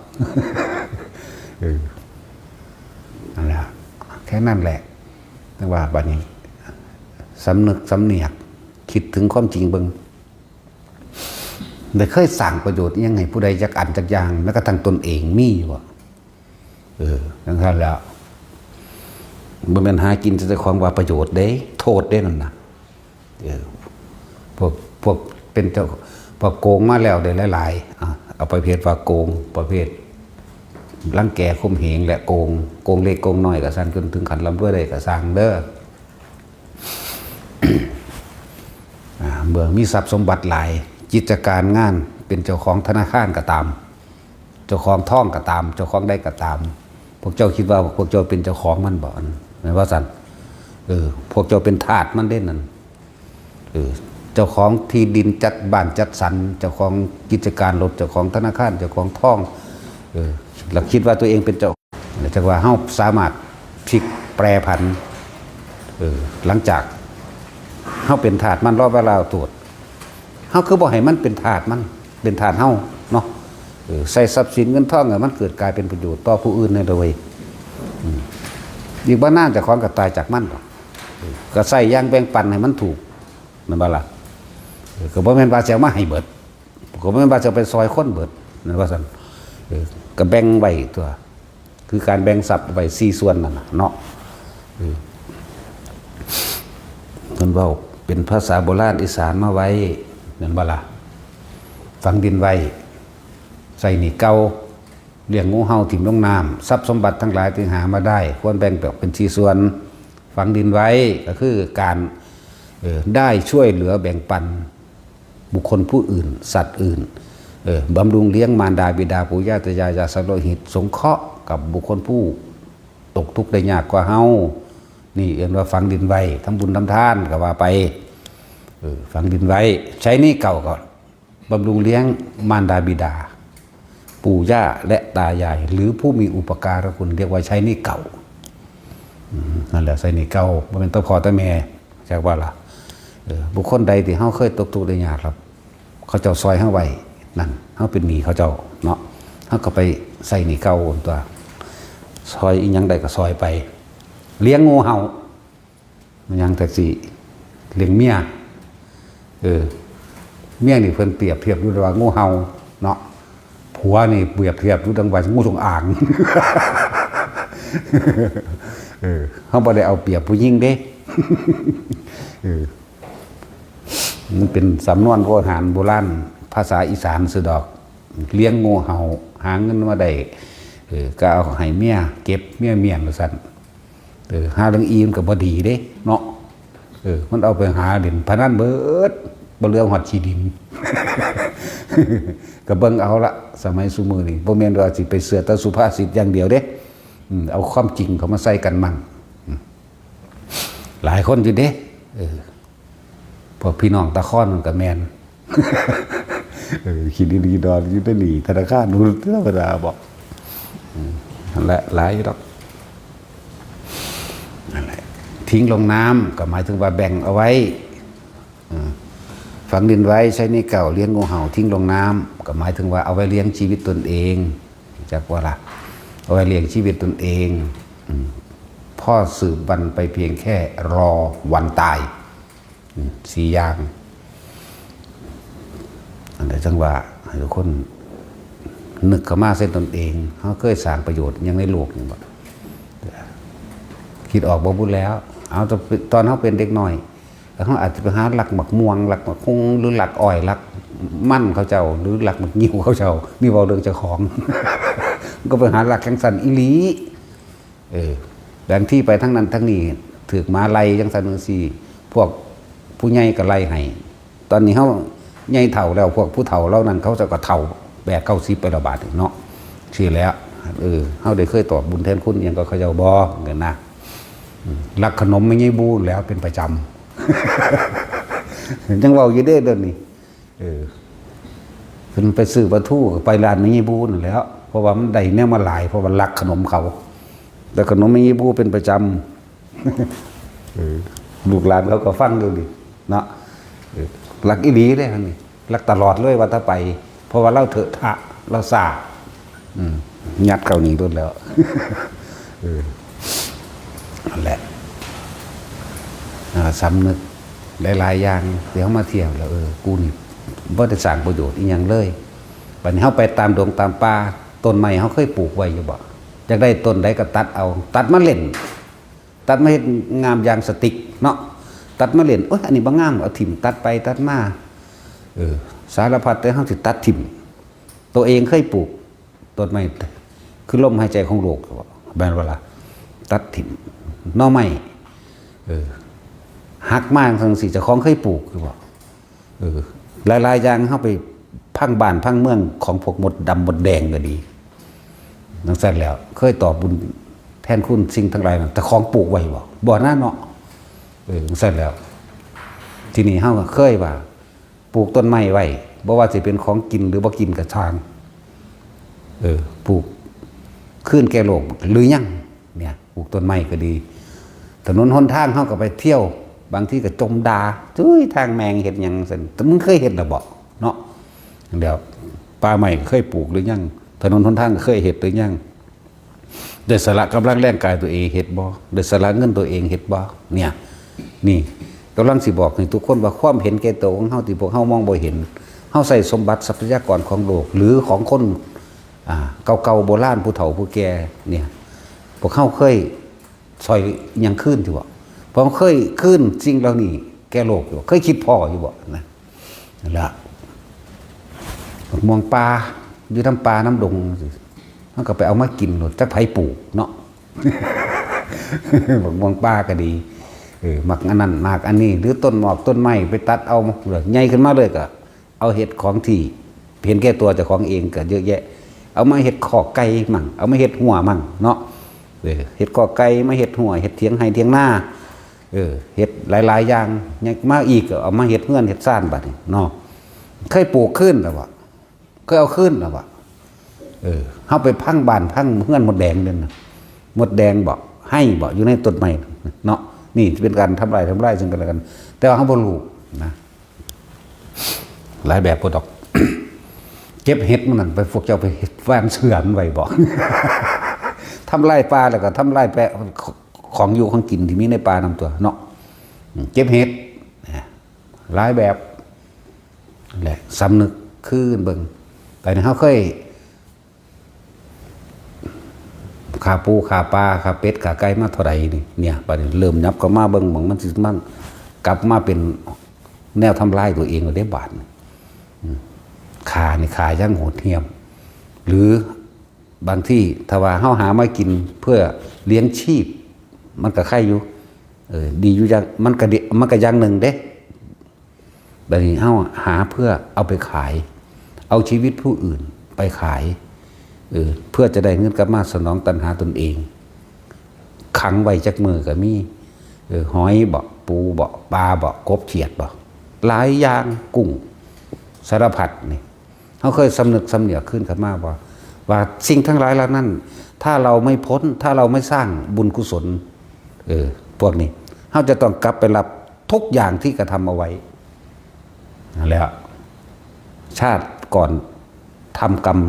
เออ นั่นแหละ แค่นั้นแหละ แต่ว่าบัดนี้ สำนึกสำเนียก คิดถึงความจริงเบิ่ง ได้เคยสร้างประโยชน์อิหยังให้ผู้ใดจักอันจักอย่าง แม้กระทั่งตนเองมีอยู่บ่ เออ จั่งซั้นแหล้ว บ่แม่นหากินแต่ของว่าประโยชน์เด้ โทษเด้นั่นน่ะ เออ พวก พวกเป็นเจ้า พวกโกงมาแล้วได้หลายๆ อ่ะ เอาประเภทว่าโกง ประเภทรังแกข่มเหงและโกง โกงเล็กโกงน้อยก็ซ่าง จนถึงขั้นร่ำรวยได้ก็ซ่างเด้อ อ่า เมื่อมีทรัพย์สมบัติหลาย กิจการงาน เป็นเจ้าของธนาคารก็ตาม เจ้าของทองก็ตาม เจ้าของใดก็ตาม พวกเจ้าคิดว่าพวกเจ้าเป็นเจ้าของมันบ่ แม่นว่าซั่น เออ พวกเจ้าเป็นทาสมันเด้นั่น เออ เจ้าของที่ดินจัดบ้านจัดสรร เจ้าของกิจการรถ เจ้าของธนาคาร เจ้าของทอง เออ แล้วคิดว่าตัวเองเป็นเจ้า จั่งว่าเฮาสามารถพลิกแปรผัน เออ หลังจากเฮาเป็นทาสมัน รอเวลาตรวจ เฮาคือบ่ให้มันเป็นทาสมัน เป็นทาสเฮาเนาะ เออ ใส่ทรัพย์สินเงินทองให้มันเกิดกลายเป็นประโยชน์ต่อผู้อื่นให้ด้วย อืม อีกบ่นานเจ้าของก็ตายจากมันดอก เออ ก็ใส่อย่างแบ่งปันให้มันถูก แม่นบ่ล่ะ เออ ก็บ่แม่นว่าสิเอามาให้เบิด ก็บ่แม่นว่าสิเอาไปซอยคนเบิด แม่นว่าซั่น เออ ก็แบ่งไว้ตัว คือการแบ่งทรัพย์ไว้สี่ส่วนนั่นน่ะเนาะ เออ เพิ่นเว้าเป็นภาษาโบราณอีสานมาไว้ แม่นบ่ล่ะ ฝังดินไว้ ใช้หนี้เก่า เลี้ยงงูเห่าถิ่มลงน้ำ ทรัพย์สมบัติทั้งหลายที่หามาได้ ควรแบ่งออกเป็นสี่ส่วน ฝังดินไว้ ก็คือการ เอ่อ ได้ช่วยเหลือแบ่งปันบุคคลผู้อื่น สัตว์อื่น เอ่อ บำรุงเลี้ยงมารดาบิดาปู่ย่าตายาย ญาติสาโลหิต สงเคราะห์กับบุคคลผู้ตกทุกข์ได้ยากกว่าเฮา นี่เอิ้นว่าฝังดินไว้ ทำบุญทำทานก็ว่าไป เออ ฝังดินไว้ ใช้หนี้เก่าก็ บำรุงเลี้ยงมารดาบิดา ปู่ย่าและตายาย หรือผู้มีอุปการะคุณ เรียกว่าใช้หนี้เก่า อืม นั่นแหละ ใช้หนี้เก่า บ่แม่นแต่พ่อแต่แม่ จักว่าล่ะ เออ บุคคลใดที่เฮาเคยตกทุกข์ได้ยากครับ เขาเจ้าซอยเฮาไว้ นั่น เฮาเป็นหนี้เขาเจ้าเนาะ เฮาก็ไปใช้หนี้เก่าโอนตัว ซอยอิหยังได้ก็ซอยไป เลี้ยงงูเห่า มันยังแต่สิเลี้ยงเมีย เออ เมียนี่เพิ่นเปรียบเทียบอยู่ว่างูเห่าเนาะ ผัวนี่เปรียบเทียบอยู่ดังว่างูจงอาง เออ เฮาบ่ได้เอาเปรียบผู้หญิงเด้ เออ มันเป็นสำนวนโบราณ โบราณ ภาษาอีสานซื่อดอก เลี้ยงงูเห่า หาเงินมาได้ เออ ก็เอาให้เมียเก็บ เมียเมี้ยนว่าซั่น เออ หาเรื่องอีมันก็บ่ดีเด้เนาะ เออ มันเอาไปหาเล่นพนันเบิด บ่เหลือฮอดขี้ดิน ก็เบิ่งเอาละ สมัยซุมื้อนี้ บ่แม่นว่าสิไปเชื่อแต่สุภาษิตอย่างเดียวเด้ อืม เอาความจริงเข้ามาใส่กันมั่ง อืม หลายคนอยู่เด้ เออ พวกพี่น้องตะคอนมันก็แม่น เออ ขี้ดินขี้ดอนอยู่ในนี่ ธนาคาร ธรรมดาบอก อืม นั่นแหละ หลายอยู่ดอก นั่นแหละ ทิ้งลงน้ำก็หมายถึงว่าแบ่งเอาไว้ อืม ฝังดินไว้ ใช้หนี้เก่า เลี้ยงงูเห่า ทิ้งลงน้ำ ก็หมายถึงว่าเอาไว้เลี้ยงชีวิตตนเอง จักว่าล่ะ เอาไว้เลี้ยงชีวิตตนเอง อืม พ่อสืบวันไปเพียงแค่รอวันตาย อืม สี่อย่าง อันใดจั่งว่า ให้ทุกคนนึกเข้ามาใส่ตนเอง เฮาเคยสร้างประโยชน์หยังในโลกนี่บ่ คิดออกบ่บุแล้ว เอา ตอน ตอนเฮาเป็นเด็กน้อย เฮาอาจจะไปหาลักหมากม่วง ลักหมากฮุ่ง หรือลักอ้อย ลักมันเขาเจ้า หรือลักหมากงิ้วเขาเจ้า นี่เว้าเรื่องเจ้าของ ก็ไปหาลักจั่งซั้นอีหลี เออ บางทีไปทางนั้นทางนี้ ถืกหมาไล่จั่งซั้นจั่งซี้ พวกผู้ใหญ่ก็ไล่ให้ ตอนนี้เฮาใหญ่เฒ่าแล้ว พวกผู้เฒ่าเหล่านั้นเขาเจ้าก็เฒ่า แปดเก้าสิบไปแล้วบาดนี้เนาะ ซี้แหล้ว เออ เฮาได้เคยตอบบุญแทนคุณอิหยังกับเขาเจ้าบ่ จั่งซี้นะ อืม ลักขนมแม่ใหญ่บู้แหล้วเป็นประจำ ยังเว้าอยู่เด้เดี๋ยวนี้ เออ เพิ่นไปซื้อปลาทูก็ไปร้านแม่ใหญ่บู้นั่นแหล้ว เพราะว่ามันได้แนวมาหลาย เพราะว่าลักขนมเขา แต่ขนมแม่ใหญ่บู้เป็นประจำ เออ ลูกหลานเขาก็ฟังอยู่นี่เนาะ เออ ลักอีหลีเด้ อันนี้ ลักตลอดเลยว่าถ้าไป เพราะว่าลาวเถอะทะ ลาวซ่า อืม ยัดเข้านี่โลดแล้ว เออ นั่นแหละ อ่า สำนึกหลายๆอย่าง ที่เฮามาเที่ยวแล้ว เออ กูนี่บ่ได้สร้างประโยชน์อีหยังเลย บัดนี้เฮาไปตามดงตามป่า ต้นไม้เฮาเคยปลูกไว้อยู่บ่ อยากได้ต้นใดก็ตัดเอา ตัดมาเล่น ตัดมาเฮ็ดงามอย่างสติกเนาะ ตัดมาเล่น โอ๊ย อันนี้บ่งาม เอาถิ่ม ตัดไปตัดมา เออ สารพัดแต่เฮาสิตัดถิ่ม ตัวเองเคยปลูกต้นไม้ คือลมหายใจของโลก แม่นบ่ล่ะ ตัดถิ่ม หน่อไม้ เออ หักมาจั่งซี้ เจ้าของเคยปลูกอยู่บ่ เออ หลายๆอย่างเฮาไปพังบ้านพังเมืองของพวกมดดำมดแดงก็ดี จั่งซั้นแหล้ว เคยตอบบุญแทนคุณสิ่งทั้งหลายนั้น แต่ของปลูกไว้บ่ บ่นะเนาะ เออ จั่งซั้นแหล้ว ทีนี้เฮาก็เคยว่า ปลูกต้นไม้ไว้ บ่ว่าสิเป็นของกินหรือบ่กินก็ช่าง เออ ปลูกคืนแก่โลกหรือยัง เนี่ย ปลูกต้นไม้ก็ดี ถนนหนทางเฮาก็ไปเที่ยว บางทีก็จมด่า จุ้ย ทางแม่งเฮ็ดหยังซั่น แต่มึงเคยเฮ็ดแล้วบ่ เนาะ เดี๋ยว ป่าไม้เคยปลูกหรือยัง ถนนหนทางเคยเฮ็ดหรือยัง ได้สละกำลังแรงกายตัวเองเฮ็ดบ่ ได้สละเงินตัวเองเฮ็ดบ่ เนี่ย นี่ กำลังสิบอกให้ทุกคนว่าความเห็นแก่ตัวของเฮาที่พวกเฮามองบ่เห็น เฮาใช้สมบัติทรัพยากรของโลก หรือของคน อ่า เก่าๆ โบราณ ผู้เฒ่าผู้แก่ เนี่ย พวกเฮาเคยซ่อยหยังคืนอยู่บ่ พวกเฮาเคยคืนสิ่งเหล่านี้แก่โลกอยู่บ่ เคยคิดพ้ออยู่บ่ นะ นั่นล่ะ บักม่วงป่า อยู่นำป่านำดง มันก็ไปเอามากินโลด จักไผปลูกเนาะ บักม่วงป่าก็ดี เออ หมากอันนั้น หมากอันนี้ หรือต้นหมอกต้นไม้ ไปตัดเอา ใหญ่ขึ้นมาเลยก็ เอาเฮ็ดของที่เห็นแก่ตัวเจ้าของเองก็เยอะแยะ เอามาเฮ็ดคอกไก่มั่ง เอามาเฮ็ดรั้วมั่งเนาะ เออ เฮ็ดคอกไก่ มาเฮ็ดรั้ว เฮ็ดเถียงไฮ่เถียงนา เออ เฮ็ดหลายๆอย่าง ยังมาอีกก็เอามาเฮ็ดเฮือนเฮ็ดซานบัดนี้เนาะ เคยปลูกคืนแล้วบ่ เคยเอาคืนแล้วบ่ เออ เฮาไปพังบ้านพังเฮือนมดแดงเด่นนะ มดแดงบ่ ไฮ่บ่ อยู่ในต้นไม้เนาะ นี่เป็นการทำลาย ทำลายซึ่งกันและกัน แต่ว่าเฮาบ่รู้นะ หลายแบบโพดดอก เก็บเห็ดมันนั่นไป พวกเจ้าไปเฮ็ดฟางเชื่อมันไว้บ่ ทำลายป่าแล้วก็ทำลายแปะ ของอยู่ของกินที่มีในป่านำตัวเนาะ อืม เก็บเห็ดนะ หลายแบบ และสำนึกคืนเบิ่ง แต่นี่เฮาเคย ฆ่าปูฆ่าปลาฆ่าเป็ดฆ่าไก่มาเท่าใดนี่ เนี่ย บัดนี้เริ่มยับเข้ามาเบิ่ง หม่องมันสิมันกลับมาเป็นแนวทำลายตัวเองแล้วเด้บาดนี้ อืม ฆ่านี่ฆ่าอย่างโหดเหี้ยม หรือบางทีถ้าว่าเฮาหามากินเพื่อเลี้ยงชีพ มันก็ไคอยู่ เออ ดีอยู่อย่าง มันก็ดี มันก็อย่างหนึ่งเด้ บัดนี้เฮาหาเพื่อเอาไปขาย เอาชีวิตผู้อื่นไปขาย เออ เพื่อจะได้เงินกลับมาสนองตัณหาตนเอง ขังไว้จักมื้อก็มี เออ หอยบ่ ปูบ่ ปลาบ่ กบเขียดบ่ หลายอย่าง กุ้ง สารพัดนี่ เฮาเคยสำนึกสำเนียกคืนขึ้นมาบ่ ว่าสิ่งทั้งหลายเหล่านั้น ถ้าเราไม่พ้น ถ้าเราไม่สร้างบุญกุศล เออ พวกนี้ เฮาจะต้องกลับไปรับทุกอย่างที่กระทำเอาไว้ นั่นแหละ ชาติก่อนทำกรรม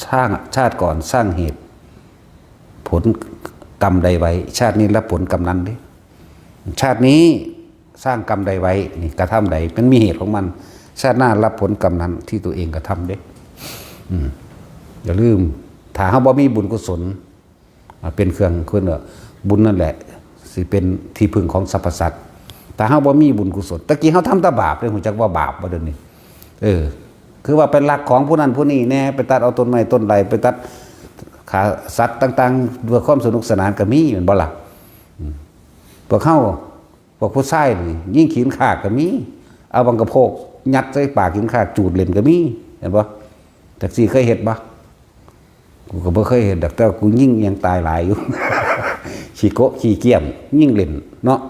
สร้าง ชาติก่อนสร้างเหตุ ผลกรรมใดไว้ ชาตินี้รับผลกรรมนั้นเด้ ชาตินี้สร้างกรรมใดไว้ นี่กระทำใด มันมีเหตุของมัน ชาติหน้ารับผลกรรมนั้นที่ตัวเองกระทำเด้ อืม อย่าลืม ถ้าเฮาบ่มีบุญกุศล อ่า เป็นเครื่อง เพิ่นว่าบุญนั่นแหละ สิเป็นที่พึ่งของสรรพสัตว์ ถ้าเฮาบ่มีบุญกุศล ตะกี้เฮาทำแต่บาปเด้ ฮู้จักว่าบาปบ่เดี๋ยวนี้ เออ คือว่าไปลักของผู้นั้นผู้นี้แน่ ไปตัดเอาต้นไม้ต้นใด ไปตัดฆ่าสัตว์ต่างๆ เพื่อความสนุกสนานก็มี แม่นบ่ล่ะ อืม พวกเฮา พวกผู้ชายนี่ ยิงขี้ข้าก็มี เอาบังกะโพกยัดใส่ปากขี้ข้าจูดเล่นก็มี เห็นบ่ จักซี่เคยเฮ็ดบ่ กูก็บ่เคยเฮ็ดดอก แต่ว่ากูยิงยังตายหลายอยู่ ขี้โกะขี้เกี้ยม ยิงเล่นเนาะ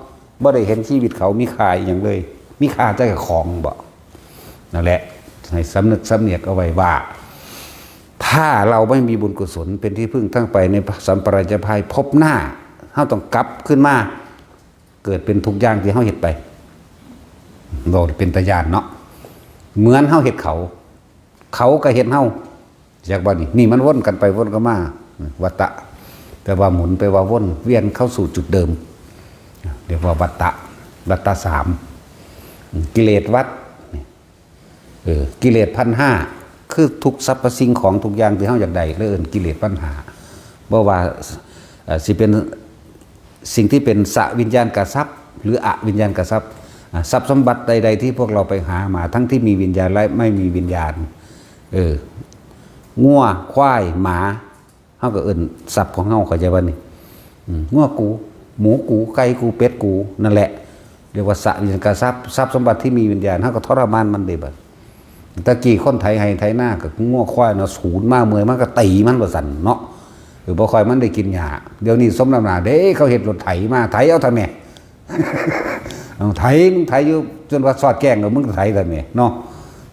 บ่ได้เห็นชีวิตเขามีค่าอิหยังเลย มีค่าแต่ของบ่ นั่นแหละ ให้สำนึกสำเนียกเอาไว้ว่า ถ้าเราไม่มีบุญกุศลเป็นที่พึ่งทั้งไปในสัมปรายภพหน้า เฮาต้องกลับขึ้นมา เกิดเป็นทุกอย่างที่เฮาเฮ็ดไป เว้าเป็นตาย้านเนาะ เหมือนเฮาเฮ็ดเขา เขาก็เฮ็ดเฮา จักบ่นี่ นี่มันวนกันไปวนกันมา วัฏฏะ แปลว่าหมุน แปลว่าวนเวียนเข้าสู่จุดเดิม เรียกว่าวัฏฏะ วัฏฏะสาม กิเลสวัฏ เออ กิเลสพันห้า คือทุกสรรพสิ่งของทุกอย่างที่เฮาอยากได้ แล้วเอิ้นกิเลสพันห้า บ่ว่า เอ่อ สิเป็นสิ่งที่เป็นสวิญญาณกทรัพย์ หรืออวิญญาณกทรัพย์ อ่า ทรัพย์สมบัติใดๆที่พวกเราไปหามา ทั้งที่มีวิญญาณและไม่มีวิญญาณ เออ งัว ควาย หมา เฮาก็เอิ้นทรัพย์ของเฮา เข้าใจบ่นี่ อืม งัวกู หมูกู ไก่กู เป็ดกู นั่นแหละ เรียกว่าสวิญญาณกทรัพย์ ทรัพย์สมบัติที่มีวิญญาณ เฮาก็ทรมานมันเด้บัด ตะกี้คนไถไฮ่ไถนาก็งัวควายเนาะ สูนมาเมื่อยมันก็ตีมันว่าซั่นเนาะ เออ บ่ค่อยมันได้กินหญ้า เดี๋ยวนี้สมน้ำหน้าเด้ เขาเฮ็ดรถไถมา ไถเอาเถาะแม่ เอาไถ มึงไถอยู่จนว่าสอดแจ้งแล้ว มึงไถเถาะแม่เนาะ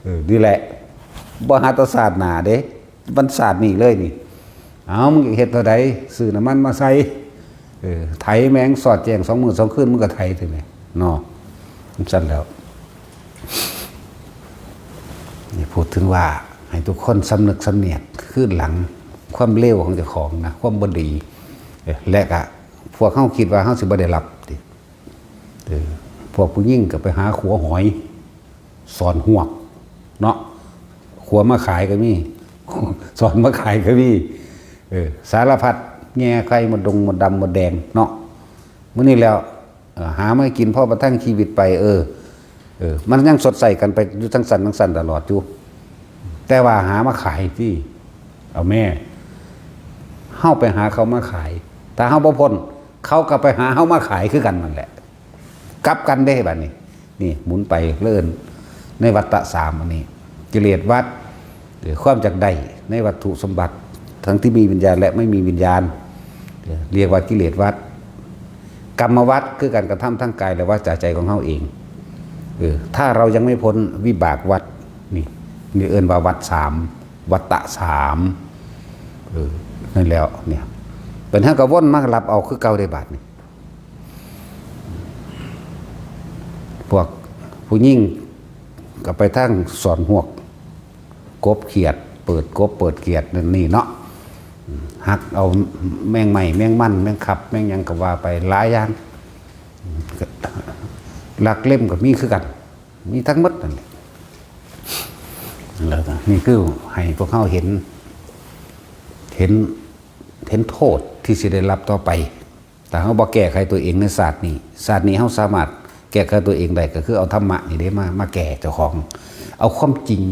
เออ นี่แหละ บ่หาแต่ชาติหน้าเด้ มันชาตินี้เลยนี่ เอา มึงอยากเฮ็ดเท่าใด ซื้อน้ำมันมาใส่ เออ ไถแม่งสอดแจ้งสองมื้อสองคืน มึงก็ไถเถาะแม่เนาะ จั่งซั่นแล้ว นี่พูดถึงว่าให้ทุกคนสำนึกสำเนียกคืนหลังความเลวของเจ้าของนะ ความบ่ดี เออ และก็พวกเฮาคิดว่าเฮาสิบ่ได้รับติ เออ พวกผู้หญิงก็ไปหาขัวหอย สอนหวก เนาะ ขัวมาขายก็มี สอนมาขายก็มี เออ สารพัด แง่ไข่ มดดง มดดำ มดแดง เนาะ มื้อนี้แล้ว เอ่อ หามากินพอประทังชีวิตไป เออ เออ มันยังสดใสกันไปอยู่จั่งซั่นจั่งซั่นตลอดอยู่ แต่ว่าหามาขายติ เอาแม่ เฮาไปหาเขามาขาย ถ้าเฮาบ่พ้น เขาก็ไปหาเฮามาขายคือกันนั่นแหละ กลับกันเด้บัดนี้ นี่หมุนไปเรื่อยในวัฏฏะสามอันนี้ กิเลสวัฏ หรือความอยากได้ในวัตถุสมบัติ ทั้งที่มีวิญญาณและไม่มีวิญญาณ เรียกว่ากิเลสวัฏ กรรมวัฏ คือการกระทำทางกายและวาจาใจของเฮาเอง เออ ถ้าเรายังไม่พ้นวิบากวัฏ นี่ นี่เอิ้นว่าวัฏสาม วัฏฏะสาม เออ นั่นแล้วเนี่ย เป็นเฮาก็วนมารับเอาคือเก่าได้บัดนี้ พวกผู้หญิงก็ไปทางสอนหวก กบเขียด เปิดกบเปิดเขียดนั่นนี่เนาะ หักเอาแมงไม้ แมงมัน แมงขับ แมงหยังก็ว่าไปหลายอย่าง ลักเล็มก็มีคือกัน มีทั้งหมดนั่นแหละ แล้วก็นี่คือให้พวกเฮาเห็น เห็น เห็นโทษที่สิได้รับต่อไป ถ้าเฮาบ่แก้ไขตัวเองในชาตินี้ ชาตินี้เฮาสามารถแก้ไขตัวเองได้ ก็คือเอาธรรมะนี่เด้มา มาแก้เจ้าของ เอาความจริง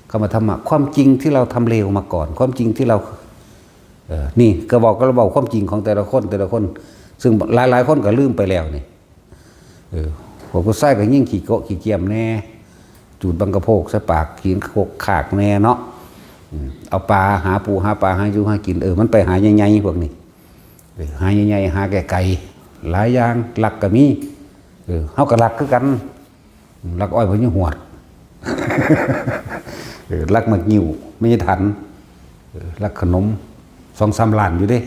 เข้ามา ธรรมะ ความจริงที่เราทำเลวมาก่อน ความจริงที่เรา เออ นี่ก็บอก ก็เว้าความจริงของแต่ละคน แต่ละคน ซึ่งหลายๆคนก็ลืมไปแล้วนี่ เออ พวกผู้ชายก็ยิ่งขี้โกะขี้เกียมแน่ จูดบังกะโพกใส่ปาก กินโคกขากแน่เนาะ อืม เอาปลา หาปูหาปลา หาอยู่หากิน เออ มันไปหาใหญ่ๆพวกนี้ เออ หาใหญ่ๆ หาไกลๆ หลายอย่าง ลักก็มี เออ เฮาก็ลักคือกัน ลักอ้อยพญาหวด เออ ลักหมากงิ้ว ไม่ใช่ถัน เออ ลักขนม สองสามล้านอยู่เด้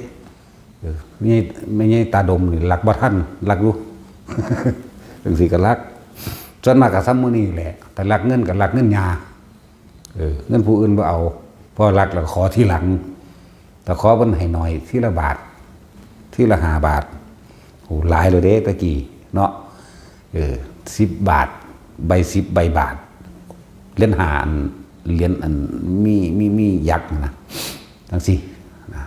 เออ ไม่ใช่ ไม่ใช่ตาดมนี่ ลักบ่ทัน ลักอยู่ จังซี่ก็ลัก ส่วนมากก็ซ้ำมื้อนี้แหละ แต่ลักเงินก็ลักเงินยา เออ เงินผู้อื่นบ่เอา พอลักแล้วขอทีหลัง แต่ขอเพิ่นให้หน่อย ทีละบาท ทีละห้าบาท โอ้ หลายเลยเด้ตะกี้เนาะ เออ สิบบาท ใบสิบ ใบบาท เหรียญห้าอัน เหรียญอัน มี มี มียักษ์นะ จังซี่นะ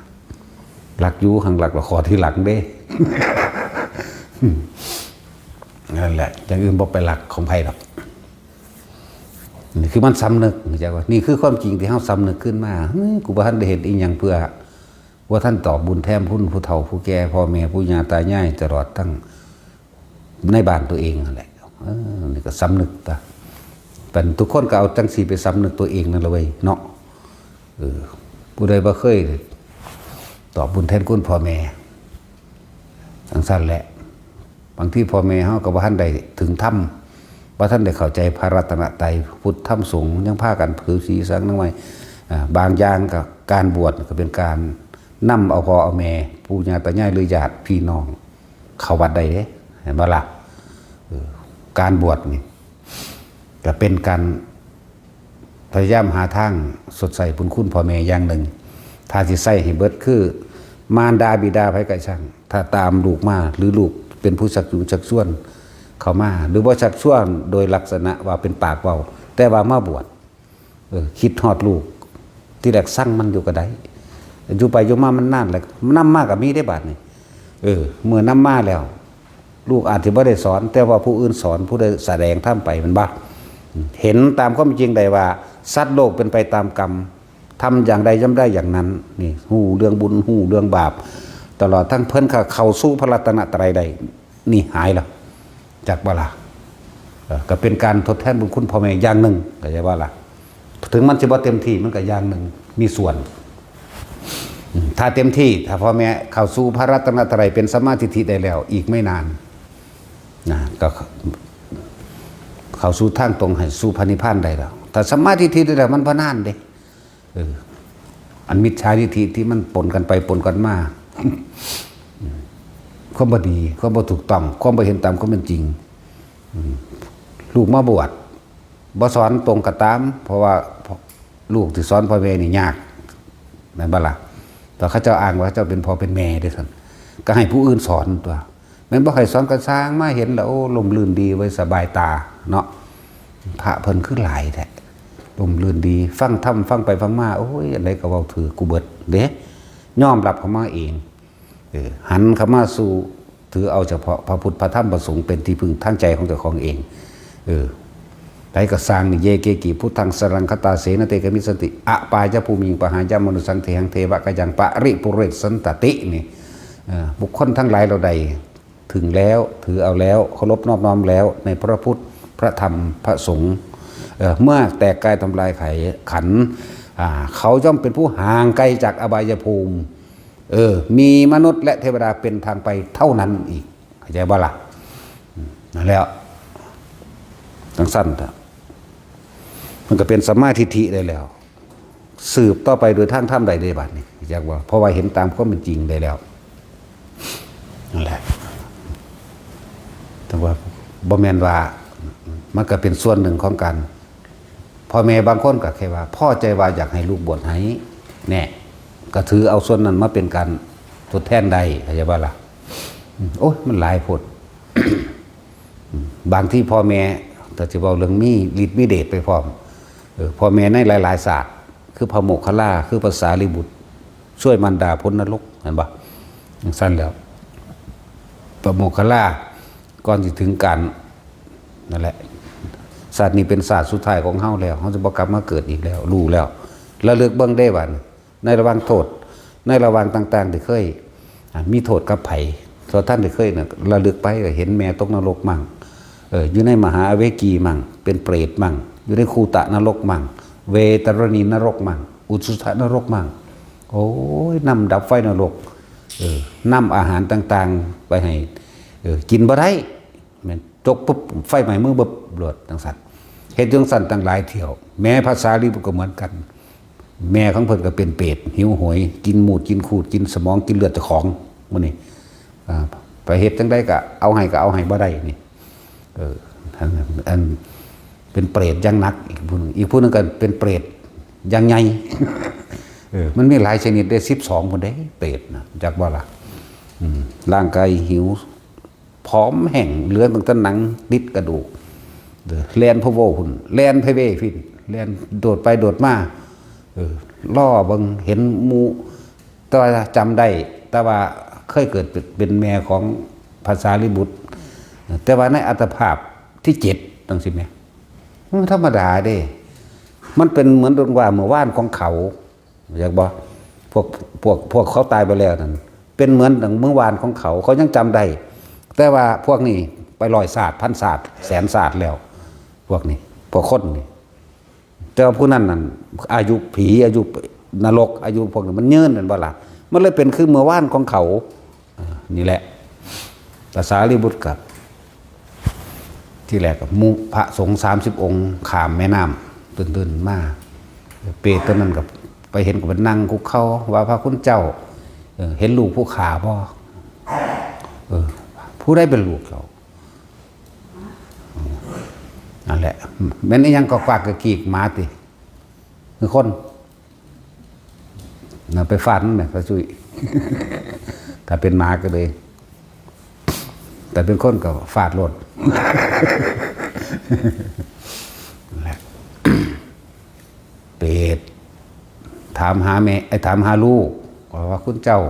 ลักอยู่ หังลักแล้วขอทีหลังเด้ นั่นแหละ อย่างอื่นบ่ไปลักของไผดอก นี่คือมันสำนึก เข้าใจบ่ นี่คือความจริงที่เฮาสำนึกขึ้นมา เฮ้ย กูบ่ทันได้เฮ็ดอีหยังเพื่อ บ่ทันตอบบุญแทนคุณผู้เฒ่าผู้แก่ พ่อแม่ปู่ย่าตายาย ตลอดทั้งในบ้านตัวเองนั่นแหละ เออ นี่ก็สำนึกตะ เป็นทุกคนก็เอาจังซี่ไปสำนึกตัวเองนั่นละเว้ยเนาะ เออ ผู้ใดบ่เคยตอบบุญแทนคุณพ่อแม่ จังซั่นแหละ บางทีพ่อแม่เฮาก็บ่ทันได้ถึงธรรม บ่ทันได้เข้าใจพระรัตนตรัย พุทธธรรมสงฆ์ ยังพากันถือศีลสังฆทานไว้ อ่า บางอย่างก็การบวชก็เป็นการนำเอาพ่อเอาแม่ ปู่ย่าตายาย หรือญาติพี่น้อง เข้าวัดได้เด้ เห็นบ่ล่ะ เออ การบวชนี่ ก็เป็นการพยายามหาทางชดใช้บุญคุณพ่อแม่อย่างหนึ่ง ถ้าสิใช้ให้เบิดคือ มารดาบิดาไผก็ช่าง ถ้าตามลูกมา หรือลูกเป็นผู้ชักจูงชักชวนเข้ามา หรือบ่ชักชวนโดยลักษณะว่าเป็นปากเว้า แต่ว่ามาบวช เออ คิดฮอดลูก ที่แรกสั่งมันอยู่ก็ได้ อยู่ไปอยู่มามันนานแล้ว นำมาก็มีได้บาดนี้ เออ เมื่อนำมาแล้ว ลูกอาจสิบ่ได้สอน แต่ว่าผู้อื่นสอน ผู้ใดแสดงธรรมไป แม่นบ่ เห็นตามความจริงได้ว่า สัตว์โลกเป็นไปตามกรรม ทำอย่างใดย่อมได้อย่างนั้น นี่ ฮู้เรื่องบุญ ฮู้เรื่องบาป ตลอดทั้งเพิ่นก็เข้าสู่พระรัตนตรัยได้ นี่หายแล้ว จักบ่ล่ะ เอ่อ ก็เป็นการทดแทนบุญคุณพ่อแม่อย่างหนึ่ง เข้าใจบ่ล่ะ ถึงมันสิบ่เต็มที่ มันก็อย่างหนึ่ง มีส่วน อืม ถ้าเต็มที่ ถ้าพ่อแม่เข้าสู่พระรัตนตรัยเป็นสัมมาทิฏฐิได้แล้ว อีกไม่นาน นะ ก็เข้าสู่ทางตรงให้สู่พระนิพพานได้แล้ว ถ้าสัมมาทิฏฐิได้แล้ว มันบ่นานเด้ เออ อันมิจฉาทิฏฐิที่มันปนกันไปปนกันมา ความบ่ดี ความบ่ถูกต้อง ความบ่เห็นตามความเป็นจริง อืม ลูกมาบวช บ่สอนตรงก็ตาม เพราะว่าลูกสิสอนพ่อแม่นี่ยาก แม่นบ่ล่ะ แต่เขาเจ้าอ้างว่าเขาเจ้าเป็นพ่อเป็นแม่เด้ซั่น ก็ให้ผู้อื่นสอนตั๊ว แม่นบ่ให้สอนก็ซ่าง มาเห็นแล้ว โอ้ ร่มรื่นดีเว้ย สบายตาเนาะ พระเพิ่นคือหลายแท้ ร่มรื่นดี ฟังธรรม ฟังไปฟังมา โอ้ย อันใดก็เว้าถืกกูเบิดเด้ ยอมรับเข้ามาเอง เออ หันเข้ามาสู่ ถือเอาเฉพาะพระพุทธพระธรรมพระสงฆ์เป็นที่พึ่งทางใจของเจ้าของเอง เออ ไผก็ซ่างนี่ เยเกกิพุทธังสรณังคัจฉามิ เต กามิสสันติ อปายภูมิง ปหายามานุสสัง เทหัง เทวะกายัง ปริปุเรสสันตติ นี่ เอ่อ บุคคลทั้งหลายเหล่าใด ถึงแล้ว ถือเอาแล้ว เคารพนอบน้อมแล้ว ในพระพุทธ พระธรรม พระสงฆ์ เอ่อ เมื่อแตกกายทำลายไขขันธ์ อ่า เขาย่อมเป็นผู้ห่างไกลจากอบายภูมิ เออ มีมนุษย์และเทวดาเป็นทางไปเท่านั้นอีก เข้าใจบ่ล่ะ อืม นั่นแหละ จังซั่นเถอะ มันก็เป็นสัมมาทิฏฐิได้แล้ว สืบต่อไปโดยทางธรรมได้เลยบัดนี้ จักว่า เพราะว่าเห็นตามความเป็นจริงได้แล้ว นั่นแหละ แต่ว่าบ่แม่นว่า มันก็เป็นส่วนหนึ่งของการ พ่อแม่บางคนก็แค่ว่า พอใจว่าอยากให้ลูกบวชให้ แน่ ก็ถือเอาส่วนนั้นมาเป็นการทดแทนได้ เข้าใจบ่ล่ะ อืม โอ้ย มันหลายโพด อืม บางทีพ่อแม่ ถ้าสิเว้าเรื่องมีฤทธิ์มีเดชไปพร้อม เออ พ่อแม่ในหลายๆศาสตร์ คือพระโมคคัลลา คือพระสารีบุตร ช่วยมารดาพ้นนรก เห็นบ่ จังซั่นแล้ว พระโมคคัลลา ก่อนสิถึงการ นั่นแหละ ชาตินี้เป็นชาติสุดท้ายของเฮาแล้ว เฮาจะบ่กลับมาเกิดอีกแล้ว รู้แล้ว ระลึกเบิ่งเด้บัดนี้ ในระหว่างโทษ ในระหว่างต่างๆที่เคย อ่า มีโทษกับไผ ถ้าท่านได้เคยนะระลึกไปก็เห็นแม่ตกนรกมั่ง เออ อยู่ในมหาอเวจีมั่ง เป็นเปรตมั่ง อยู่ในคูตะนรกมั่ง เวตรณีนรกมั่ง อุชุชนรกมั่ง โอ้ย นำดับไฟนรก เออ นำอาหารต่างๆ ไปให้ เออ กินบ่ได้ แม่นตกปุ๊บ ไฟไหม้มือบึบโลดจั่งซั่น เฮ็ดจั่งซั่นตั้งหลายเที่ยว แม้พระสารีบุตรก็เหมือนกัน แม่ของเพิ่นก็เป็นเปรต หิวโหย กินหมูด กินขูด กินสมอง กินเลือดเจ้าของ มื้อนี้ อ่า ไปเฮ็ดจั่งใดก็เอาให้ก็เอาให้บ่ได้นี่ เออ อัน อัน เป็นเปรตอย่างหนัก อีกผู้หนึ่ง อีกผู้หนึ่งก็เป็นเปรตอย่างใหญ่ เออ มันมีหลายชนิดเด้ สิบสองพุ้นเด้ เปรตนะ จักบ่ล่ะ อืม ร่างกายหิว ผอมแห้ง เหลือตั้งแต่หนังติดกระดูก เออ แล่นพะโว้พุ้น แล่นพะเวพุ้น แล่นโดดไปโดดมา เออ ล่อเบิ่ง เห็นหมู่ แต่ว่าจำได้ แต่ว่าเคยเกิดเป็นแม่ของพระสารีบุตร แต่ว่าในอัตภาพที่เจ็ดจั่งซี้แหม มันธรรมดาเด้ มันเป็นเหมือนว่าเมื่อวานของเขา อยากบอก พวก พวก พวกเขาตายไปแล้วนั่น เป็นเหมือนดังเมื่อวานของเขา เขายังจำได้ แต่ว่าพวกนี้ไปร้อยชาติ พันชาติ แสนชาติแล้ว พวกนี้ พวกคนนี่ แต่ว่าผู้นั้นนั่น อายุผี อายุนรก อายุพวกนี้มันยืน แม่นบ่ล่ะ มันเลยเป็นคือเมื่อวานของเขา เออ นี่แหละ พระสารีบุตรกับ ที่แรกกับหมู่พระสงฆ์สามสิบองค์ ข้ามแม่น้ำ ตื่นๆมา เปรตตัวนั้นกับไปเห็นกับนั่งคุกเข่า ว่า "พระคุณเจ้า เออ เห็นลูกผู้ข้าบ่ เออ ผู้ใดเป็นลูกเจ้า อืม นั่นแหละ แม่นอีหยังก็กวากกะกีก หมาติ คือคน นะ ไปฟาดมันแหม พระสุย ถ้าเป็นหมาก็เลย แต่เป็นคนก็ฟาดโลด นั่นแหละ เปรต ถามหาแม่ ไอ้ถามหาลูก ว่า "คุณเจ้า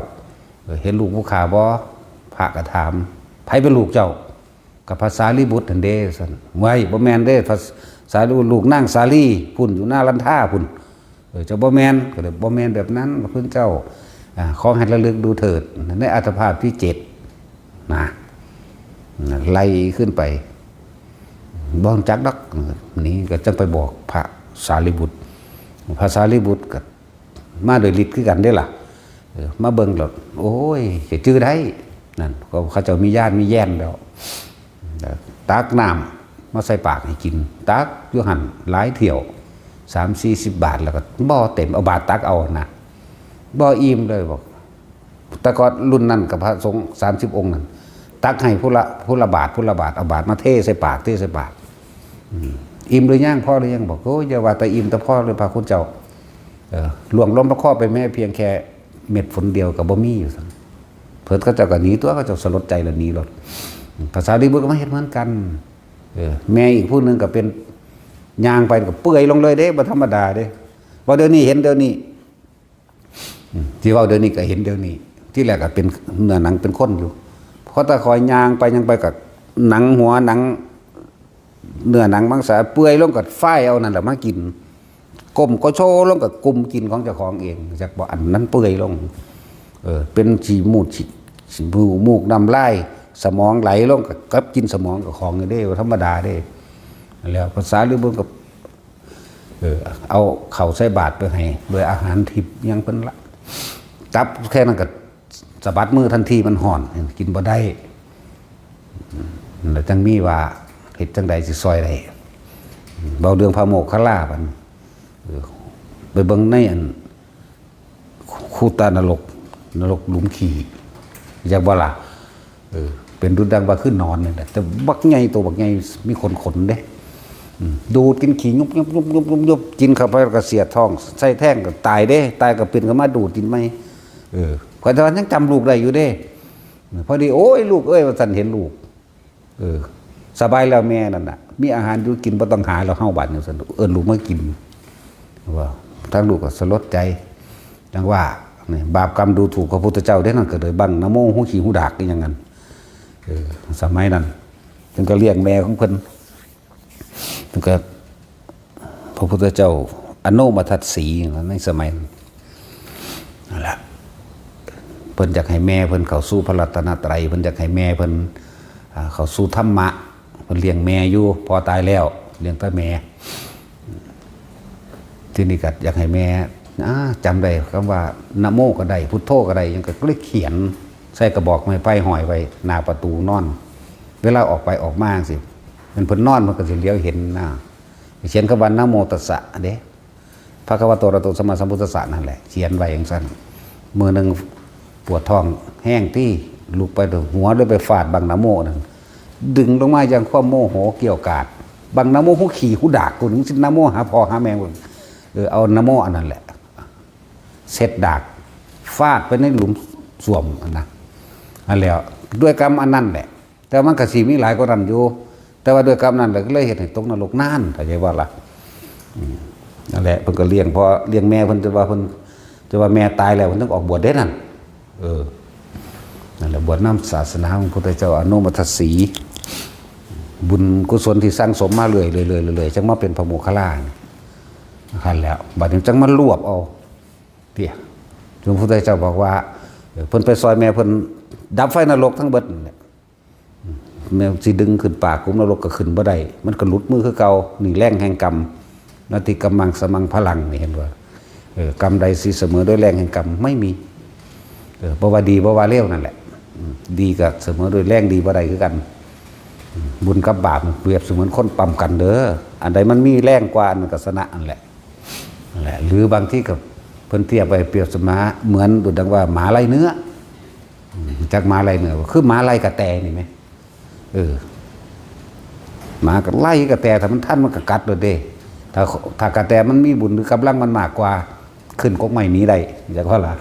เห็นลูกผู้ข้าบ่" พระก็ถาม "ไผเป็นลูกเจ้า" "กับพระสารีบุตรนั่นเด้" ซั่น "ไว้ย บ่แม่นเด้ พระสารีบุตรลูกนางสาลี พุ้นอยู่นาลันทาพุ้น เออ เจ้าบ่แม่น" ก็เลย "บ่แม่นแบบนั้น พระคุณเจ้า อ่า ขอให้ระลึกดูเถิด" ในอัตภาพที่เจ็ดนะ ไล่ขึ้นไป "บ่รู้จักดอก" นี่ก็จังไปบอกพระสารีบุตร พระสารีบุตรก็มาโดยฤทธิ์คือกันเด้ล่ะ เออ มาเบิ่งแล้ว โอ้ย จะจื้อได้ นั่น ก็เขาเจ้ามีญาณมีแย้นแล้ว ตักน้ำมาใส่ปากให้กิน ตักอยู่หั่นหลายเที่ยว สามสี่สิบบาท แล้วก็บ่เต็ม เอาบาตรตักเอานะ บ่อิ่มเลยบอก แต่ก่อนรุ่นนั้นกับพระสงฆ์สามสิบองค์นั้น ตักให้ผู้ละ ผู้ละบาตร ผู้ละบาตร เอาบาตรมาเทใส่ปาก เทใส่ปาก อืม "อิ่มหรือยัง พอหรือยัง" บอก "โอ้ย อย่าว่าแต่อิ่มแต่พอเลย พระคุณเจ้า เออ ล่วงล้มพระข้อไปแม้เพียงแค่เม็ดฝนเดียวก็บ่มี" อยู่ซั่น เพิ่นเขาเจ้าก็หนีตัว เขาเจ้าสลดใจแล้วหนีโลด พระสารีบุตรก็มาเฮ็ดเหมือนกัน เออ แม่อีกผู้หนึ่งก็เป็น ย่างไปก็เปื่อยลงเลยเด้ บ่ธรรมดาเด้ ว่าเดี๋ยวนี้เห็นเดี๋ยวนี้ อืม ที่เว้าเดี๋ยวนี้ก็เห็นเดี๋ยวนี้ ที่แรกก็เป็นเนื้อหนังเป็นคนอยู่ พอตาคอยย่างไปย่างไปก็หนังหัวหนัง เนื้อหนังมังสาเปื่อยลงก็ฝ้ายเอานั่นแหละมากิน ก้มก็โชว์ลงก็กุมกินของเจ้าของเอง จักบ่อันนั้นเปื่อยลง เออ เป็นสีมูดสี สีมูก มูกน้ำลาย สมองไหลลงก็กับกินสมองกับของเด้ ธรรมดาเด้ แล้วพระสารีบุตรก็ เออ เอาข้าวใส่บาตรไปให้ โดยอาหารทิพย์ยังเพิ่นละ จับแค่นั้นก็สะบัดมือทันที มันฮ้อน กินบ่ได้ แล้วจังมีว่า เฮ็ดจังใดสิซอยได้ เว้าเรื่องพระโมคคัลลาบัด เออ ไปเบิ่งในอัน คูตานรก นรกหลุมขี้ อยากบ่ล่ะ เออ เป็นดุจดังว่าคือหนอนนี่แหละ แต่บักใหญ่ ตัวบักใหญ่ มีขนขนเด้ อืม ดูดกินขี้ยุบยุบยุบยุบยุบยุบ กินเข้าไปแล้วก็เสียดท้อง ใส่แท้งก็ตายเด้ ตายก็เป็นก็มาดูดกินใหม่ เออ ข้อยแต่ว่ายังจำลูกได้อยู่เด้ พอดี "โอ้ย ลูกเอ้ย" ว่าซั่น เห็นลูก เออ สบายแล้วแม่นั่นน่ะ มีอาหารอยู่กิน บ่ต้องหาแล้วเฮา บัดนี้ซั่น เอิ้นลูกมากิน ว่า ทางลูกก็สลดใจ จังว่า นี่ บาปกรรมดูถูกพระพุทธเจ้าเด้ นั่นก็เลยบังนะโม หูขี้หูดากอีหยังนั่น เออ สมัยนั้น เพิ่นก็เลี้ยงแม่ของเพิ่น เพิ่นก็ พระพุทธเจ้าอโนมทัสสีในสมัยนั้น นั่นแหละ พ พิ่นอยากให้แม่เพิ่นเข้าสู่พระรัตนตรัย เพิ่นอยากให้แม่เพิ่น อ่า เข้าสู่ธรรมะ เพิ่นเลี้ยงแม่อยู่ พ่อตายแล้ว เลี้ยงแต่แม่ ทีนี้ก็อยากให้แม่ อ่า จำได้คำว่า นะโมก็ได้ พุทโธก็ได้ หยังก็เลยเขียนใส่กระบอกไม้ไผ่ห้อยไว้หน้าประตูนอน เวลาออกไปออกมาจั่งซี้ มันเพิ่นนอนมันก็สิเหลียวเห็นนะ เขียนคำว่า นะโมตัสสะ เด้ ภะคะวะโต อะระหะโต สัมมาสัมพุทธัสสะ นั่นแหละ เขียนไว้จั่งซั่น มื้อหนึ่งปวดท้องแฮงติ ลุกไปหัวเลยไปฟาดบังนะโมนั่น ดึงลงมาอย่างความโมโหเกี้ยวกาด บังนะโม หูขี้หูดาก กูนึกสินะโมหาพ่อหาแม่ เออ เอานะโมอันนั้นแหละ เช็ดดาก ฟาดไปในหลุมส้วมอันนะ อันแล้ว ด้วยกรรมอันนั้นแหละ แต่มันก็สิมีหลายกว่านั้นอยู่ แต่ว่าด้วยกรรมนั้นแหละก็เลยเฮ็ดให้ตกนรกนาน เข้าใจบ่ล่ะ อืม นั่นแหละ เพิ่นก็เลี้ยงพ่อเลี้ยงแม่ เพิ่นจะว่าเพิ่น จะว่าแม่ตายแล้ว เพิ่นต้องออกบวชเด้นั่น เออ นั่นแหละ บวชนำศาสนาของพระพุทธเจ้าอโนมัทสี บุญกุศลที่สั่งสมมาเรื่อยๆๆๆ จั่งมาเป็นพระโมคคัลลานะ นั่นแหละ บัดนี้จั่งมารวบเอา เตี้ย พระพุทธเจ้าบอกว่า เออ เพิ่นไปซอยแม่เพิ่นดับไฟนรกทั้งเบิดนั่นแหละ แม่นสิดึงขึ้นปากขุมนรกก็ขึ้นบ่ได้ มันก็หลุดมือคือเก่า นี่แรงแห่งกรรม นะติกัมมังสมังพลัง นี่เห็นบ่ เออ กรรมใดสิเสมอด้วยแรงแห่งกรรม ไม่มี เออ บ่ว่าดีบ่ว่าเลวนั่นแหละ อืม ดีก็เสมอด้วยแรงดีบ่ได้คือกัน อืม บุญกับบาปเปรียบเสมือนคนปั๊มกันเด้อ อันใดมันมีแรงกว่าอันนั้นก็ชนะอันแหละ นั่นแหละ หรือบางทีก็เพิ่นเทียบไปเปรียบเสมือน เหมือนดุจดังว่าหมาไล่เนื้อ อืม จักหมาไล่เนื้อ คือหมาไล่กระแตนี่ไหม เออ หมาก็ไล่กระแต ถ้ามันทันมันก็กัดโลดเด้ ถ้า ถ้ากระแตมันมีบุญหรือกำลังมันมากกว่า ขึ้นกกไม้หนีได้ จักว่าล่ะ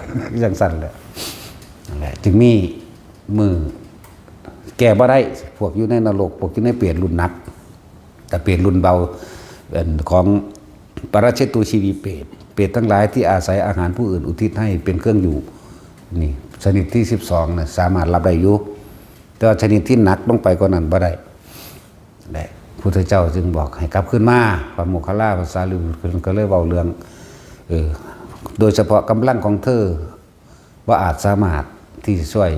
จั่งซั่นแหละ นั่นแหละ จึงมีมื้อแก้บ่ได้ พวกอยู่ในนรก พวกอยู่ในเปรตรุ่นหนัก แต่เปรตรุ่นเบา เอิ่น ของปรเชตุชีวีเปรต เปรตทั้งหลายที่อาศัยอาหารผู้อื่นอุทิศให้เป็นเครื่องอยู่ นี่ ชนิดที่สิบสองนะ สามารถรับได้อยู่ แต่ว่าชนิดที่หนักลงไปกว่านั้นบ่ได้ และพุทธเจ้าจึงบอกให้กลับคืนมา พระโมคคัลลา พระสารีบุตรก็เลยเว้าเรื่อง เออ โดยเฉพาะกำลังของเธอ บ่อาจสามารถที่จะช่วย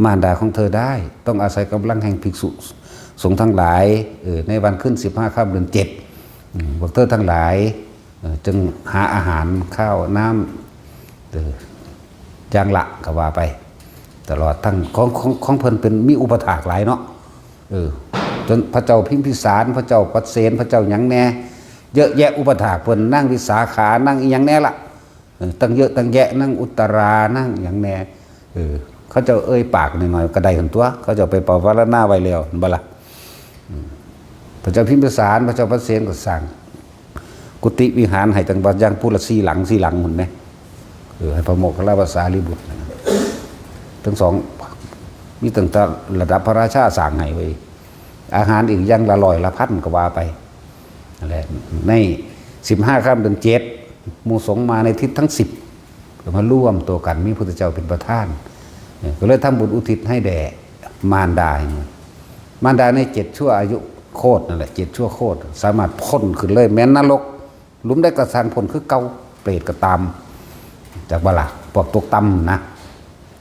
มารดาของเธอได้ ต้องอาศัยกำลังแห่งภิกษุสงฆ์ทั้งหลาย เออ ในวันขึ้นสิบห้าค่ำเดือนเจ็ด อืม พวกเธอทั้งหลาย เออ จึงหาอาหารข้าวน้ำ เออ อย่างละก็ว่าไป ตลอดทั้งของ ของ ของเพิ่นเป็นมีอุปถากหลายเนาะ เออ จนพระเจ้าพิมพิสาร พระเจ้าปัสเสน พระเจ้าหยังแน่ เยอะแยะอุปถากเพิ่น นางวิสาขา นางอีหยังแน่ละ เออ ตั้งเยอะตั้งแยะ นางอุตตรา นางอีหยังแน่ เออ เขาเจ้าเอ่ยปากหน่อยๆ ก็ได้หั้นตั๊ว เขาเจ้าไปปวารณาไว้แล้ว หั้นบ่ล่ะ อืม พระเจ้าพิมพิสาร พระเจ้าปัสเสนก็สร้างกุฏิวิหารให้ตั้งบัดอย่างผู้ละสี่หลัง สี่หลังหั้นแหม เออ ให้พระโมคคัลลา พระสารีบุตรนะ ทั้งสอง มีตั้งแต่ระดับพระราชาสร้างให้เว้ย อาหารอีกอย่างละร้อยละพันก็ว่าไป นั่นแหละ ในสิบห้าค่ำเดือนเจ็ด หมู่สงฆ์มาในทิศทั้งสิบ ก็มารวมตัวกัน มีพุทธเจ้าเป็นประธาน เออ ก็เลยทำบุญอุทิศให้แด่มารดา มารดาในเจ็ดชั่วอายุโคตรนั่นแหละ เจ็ดชั่วโคตร สามารถพ่นขึ้นเลย แม่นนรก หลุมใดก็ซ่างพ่นคือเก่า เปรตก็ตาม จักบ่ล่ะ พวกตกต่ำนะ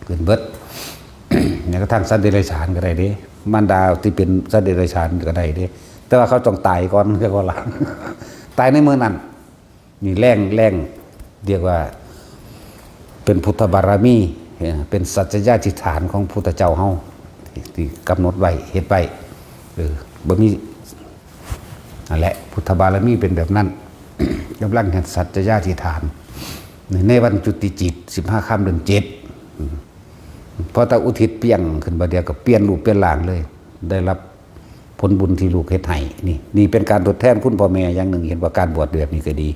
ขึ้นเบิด แม้กระทั่งสัตว์เดรัจฉานก็ได้เด้ มารดาที่เป็นสัตว์เดรัจฉานก็ได้เด้ แต่ว่าเขาต้องตายก่อน จักบ่ล่ะ ตายในมื้อนั้น นี่แรง แรง เรียกว่า เป็นพุทธบารมี เออ เป็นสัจจญาธิฐานของพุทธเจ้าเฮา ที่กำหนดไว้ เฮ็ดไว้ เออ บ่มี นั่นแหละ พุทธบารมีเป็นแบบนั้น กำลังแห่งสัจจญาธิฐาน ใน ในวันจุติจิต สิบห้าค่ำเดือนเจ็ด อืม พอตาอุทิศเปลี่ยงขึ้นบัดเดียวก็เปลี่ยนรูปเปลี่ยนร่างเลย ได้รับผลบุญที่ลูกเฮ็ดให้ นี่ นี่เป็นการทดแทนคุณพ่อแม่อย่างหนึ่ง เห็นว่าการบวชแบบนี้ก็ดี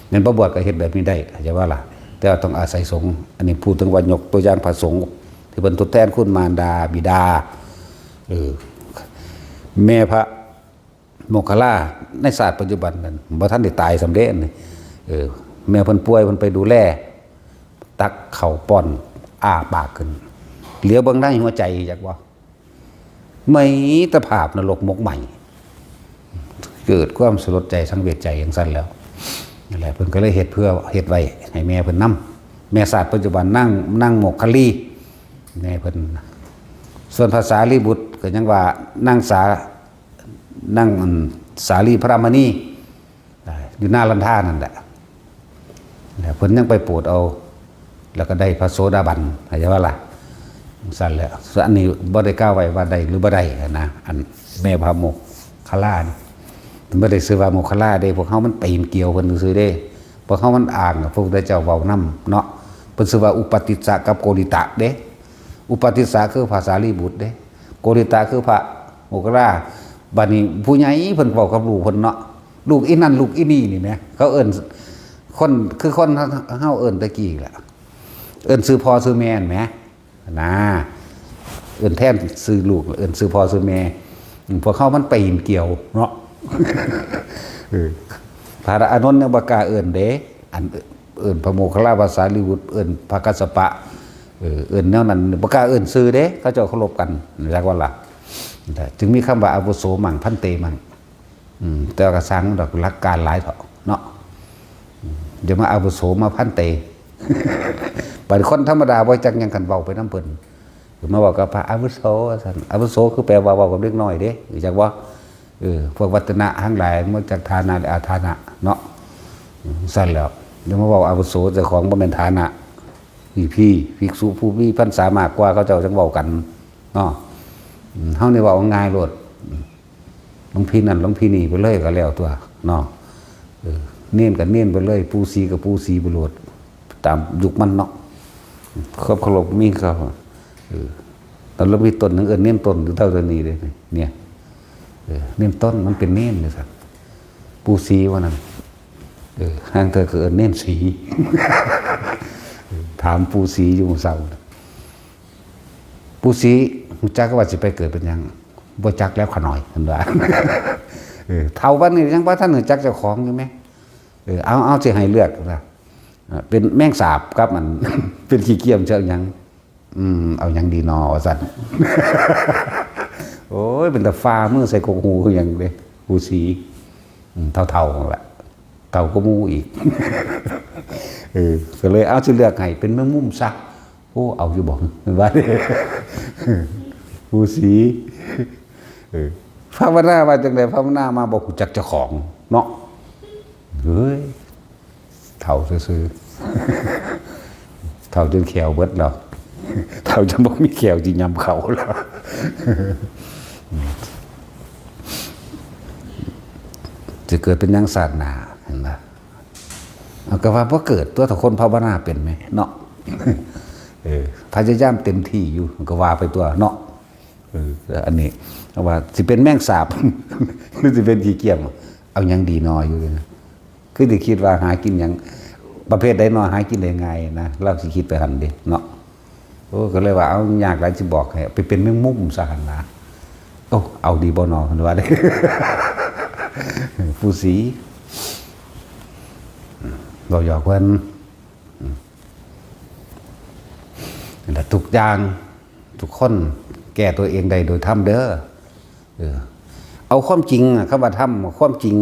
แม่นบ่บวชก็เฮ็ดแบบนี้ได้ เข้าใจบ่ล่ะ แต่ว่าต้องอาศัยสงฆ์ อันนี้พูดถึงว่ายกตัวอย่างพระสงฆ์ที่เพิ่นทดแทนคุณมารดาบิดา เออ แม่พระโมคคัลลาในชาติปัจจุบันนั้น บ่ทันได้ตายซ้ำเด้ เออ แม่เพิ่นป่วย เพิ่นไปดูแล ตักข้าวป้อน อ้าปากขึ้น เหลียวเบิ่งในหัวใจ จักบ่ มิตรภาพนรกหมกไหม้ เกิดความสลดใจสังเวชใจจั่งซั่นแล้ว นั่นแหละ เพิ่นก็เลยเฮ็ดเพื่อ เฮ็ดไว้ให้แม่เพิ่นนำ แม่ชาติปัจจุบันนาง นางโมคคัลลี แม่เพิ่น ส่วนพระสารีบุตรก็ยังว่านางสา นาง อืม สาลีพระมณี อ่า อยู่นาลันทานั่นแหละ แล้วเพิ่นยังไปโปรดเอา แล้วก็ได้พระโสดาบัน เข้าใจบ่ล่ะ ซั่นแหละ ส่วนอันนี้บ่ได้กล่าวไว้ว่าได้หรือบ่ได้นะ อันแม่พระโมคคัลลานี่ เพิ่นบ่ได้ชื่อว่าโมคคัลลาเด้ พวกเฮามันปีนเกี่ยวเพิ่นซื่อๆเด้ พวกเฮามันอ้างพระพุทธเจ้าเว้านำเนาะ เพิ่นชื่อว่าอุปาติสสะกับโกริตะเด้ อุปาติสสะคือพระสารีบุตรเด้ โกริตะคือพระโมคคัลลา บัดนี้ผู้ใหญ่เพิ่นเว้ากับลูกเพิ่นเนาะ ลูกอีนั่นลูกอีนี่นี่แหม เขาเอิ้น คน คือคนเฮาเอิ้นแต่กี้แหละ เอิ้นชื่อพ่อชื่อแม่นั่นแหม นะ เอิ้นแทนชื่อลูก เอิ้นชื่อพ่อชื่อแม่ อืม พวกเฮามันปีนเกี่ยวเนาะ เออ พระอานนท์ยังบ่กล้าเอิ้นเด้ อันเอิ้นพระโมคคัลลา พระสารีบุตร เอิ้นพระกัสสปะ เออ เอิ้นแนวนั้นบ่กล้าเอิ้นชื่อเด้ เขาเจ้าเคารพกัน จักว่าล่ะ จึงมีคำว่าอาวุโสมัง พันเตมัง อืม แต่ว่าก็ซ่างดอก หลักการหลายเถาะเนาะ อืม อย่ามาอาวุโสมาพันเต บัดคนธรรมดาบ่จักหยัง คันเว้าไปนำเพิ่น มาเว้ากับพระอาวุโสว่าซั่น อาวุโสคือแปลว่าเว้ากับเด็กน้อยเด้ รู้จักบ่ เออ พวกวัฒนะทั้งหลายมาจากฐานะและอาฐานะเนาะ อืม ซั่นแหล้ว อย่ามาเว้าอาวุโส เจ้าของบ่แม่นฐานะ พี่ๆ ภิกษุผู้มีพรรษามากกว่า เขาเจ้าจั่งเว้ากันเนาะ อืม เฮานี่เว้าง่ายโลด หลวงพี่นั่นหลวงพี่นี่ไปเลยก็แล้วตัวเนาะ เออ เณรก็เณรไปเลย ปู่ศรีก็ปู่ศรีไปโลด ตามยุคมันเนาะ ความเคารพมีเขา เออ แล้วหลวงพี่ต้นหนึ่ง เอิ้นเณรต้นอยู่เท่านี้เลย เนี่ย เออ เณรต้น มันเป็นเณรเลยสัก ปู่ศรีว่านั้น เออ ห่างเธอก็เอิ้นเณรศรี ถามปู่ศรีอยู่มื้อเช้า ปู่ศรี รู้จักว่าสิไปเกิดเป็นหยัง บ่จักแล้วขะน้อย เพิ่นว่า เออ เฒ่าปานนี้ยังบ่ทันรู้จักเจ้าของอยู่แหม เออ เอา เอา สิให้เลือกนะ เอ่อ เป็นแมงสาบกับอัน เป็นขี้เกียจ สิเอาหยัง อืม เอาหยังดีนอ ว่าซั่น โอ้ย เป็นตาฟ้ามือใส่กกหูคือหยังเด้ ปู่ศรี อืม เฒ่าๆนั่นแหละ เฒ่ากว่าหมู่อีก เออ ก็เลยเอา สิเลือกให้เป็นแมงมุมซะ โอ้ เอาอยู่บ่ ว่า ปู่ศรี เออ ภาวนาว่าจั่งใด ภาวนามาบ่รู้จักเจ้าของเนาะ เฮ้ย เฒ่าซื่อๆ เฒ่าจนแข้วเบิดแล้ว เฒ่าจนบ่มีแข้วสิยำข้าวแล้ว สิเกิดเป็นหยังชาติหน้า เห็นบ่ เอาก็ว่าบ่เกิดตัว ถ้าคนภาวนาเป็นแหมเนาะ เออ พยายามเต็มที่อยู่ ก็ว่าไปตัวเนาะ เออ อันนี้ว่าสิเป็นแมงสาบ หรือสิเป็นขี้เกียจ เอาหยังดีนออยู่เลยนะ คือสิคิดว่าหากินหยัง ประเภทใดนอหากินได้ง่ายนะ ลาวสิคิดไปหั่นเด้เนาะ โอ้ ก็เลยว่า เอา ยากหลายสิบอกให้ ไปเป็นแมงมุมซะหั่นนะ โอ้ เอาดีบ่นอ เพิ่นว่าเด้ ปู่ศรี เว้าหยอกเพิ่น และทุกอย่าง ทุกคนแก้ตัวเองได้โดยธรรมเด้อ เออ เอาความจริงอะ คำว่าธรรม ความจริง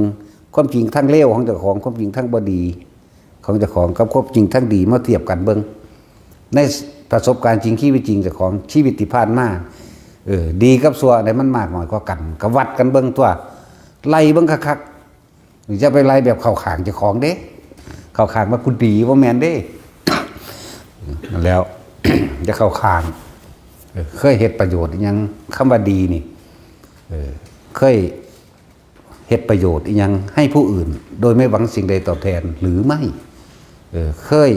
ความจริงทางเลวของเจ้าของ ความจริงทางบ่ดีของเจ้าของ กับความจริงทางดีมาเทียบกันเบิ่ง ในประสบการณ์จริงชีวิตจริงเจ้าของ ชีวิตที่ผ่านมา เออ ดีกับชั่วอันใดมันมากน้อยกว่ากัน ก็วัดกันเบิ่งตัว ไล่เบิ่งคักๆ อย่าไปไล่แบบเข้าข้างเจ้าของเด้ เข้าข้างว่ากูดี บ่แม่นเด้ แล้ว จะเข้าข้าง เออ เคยเฮ็ดประโยชน์อิหยัง คำว่าดีนี่ เออ เคยเฮ็ดประโยชน์อิหยังให้ผู้อื่น โดยไม่หวังสิ่งใดตอบแทนหรือไม่ เออ เคย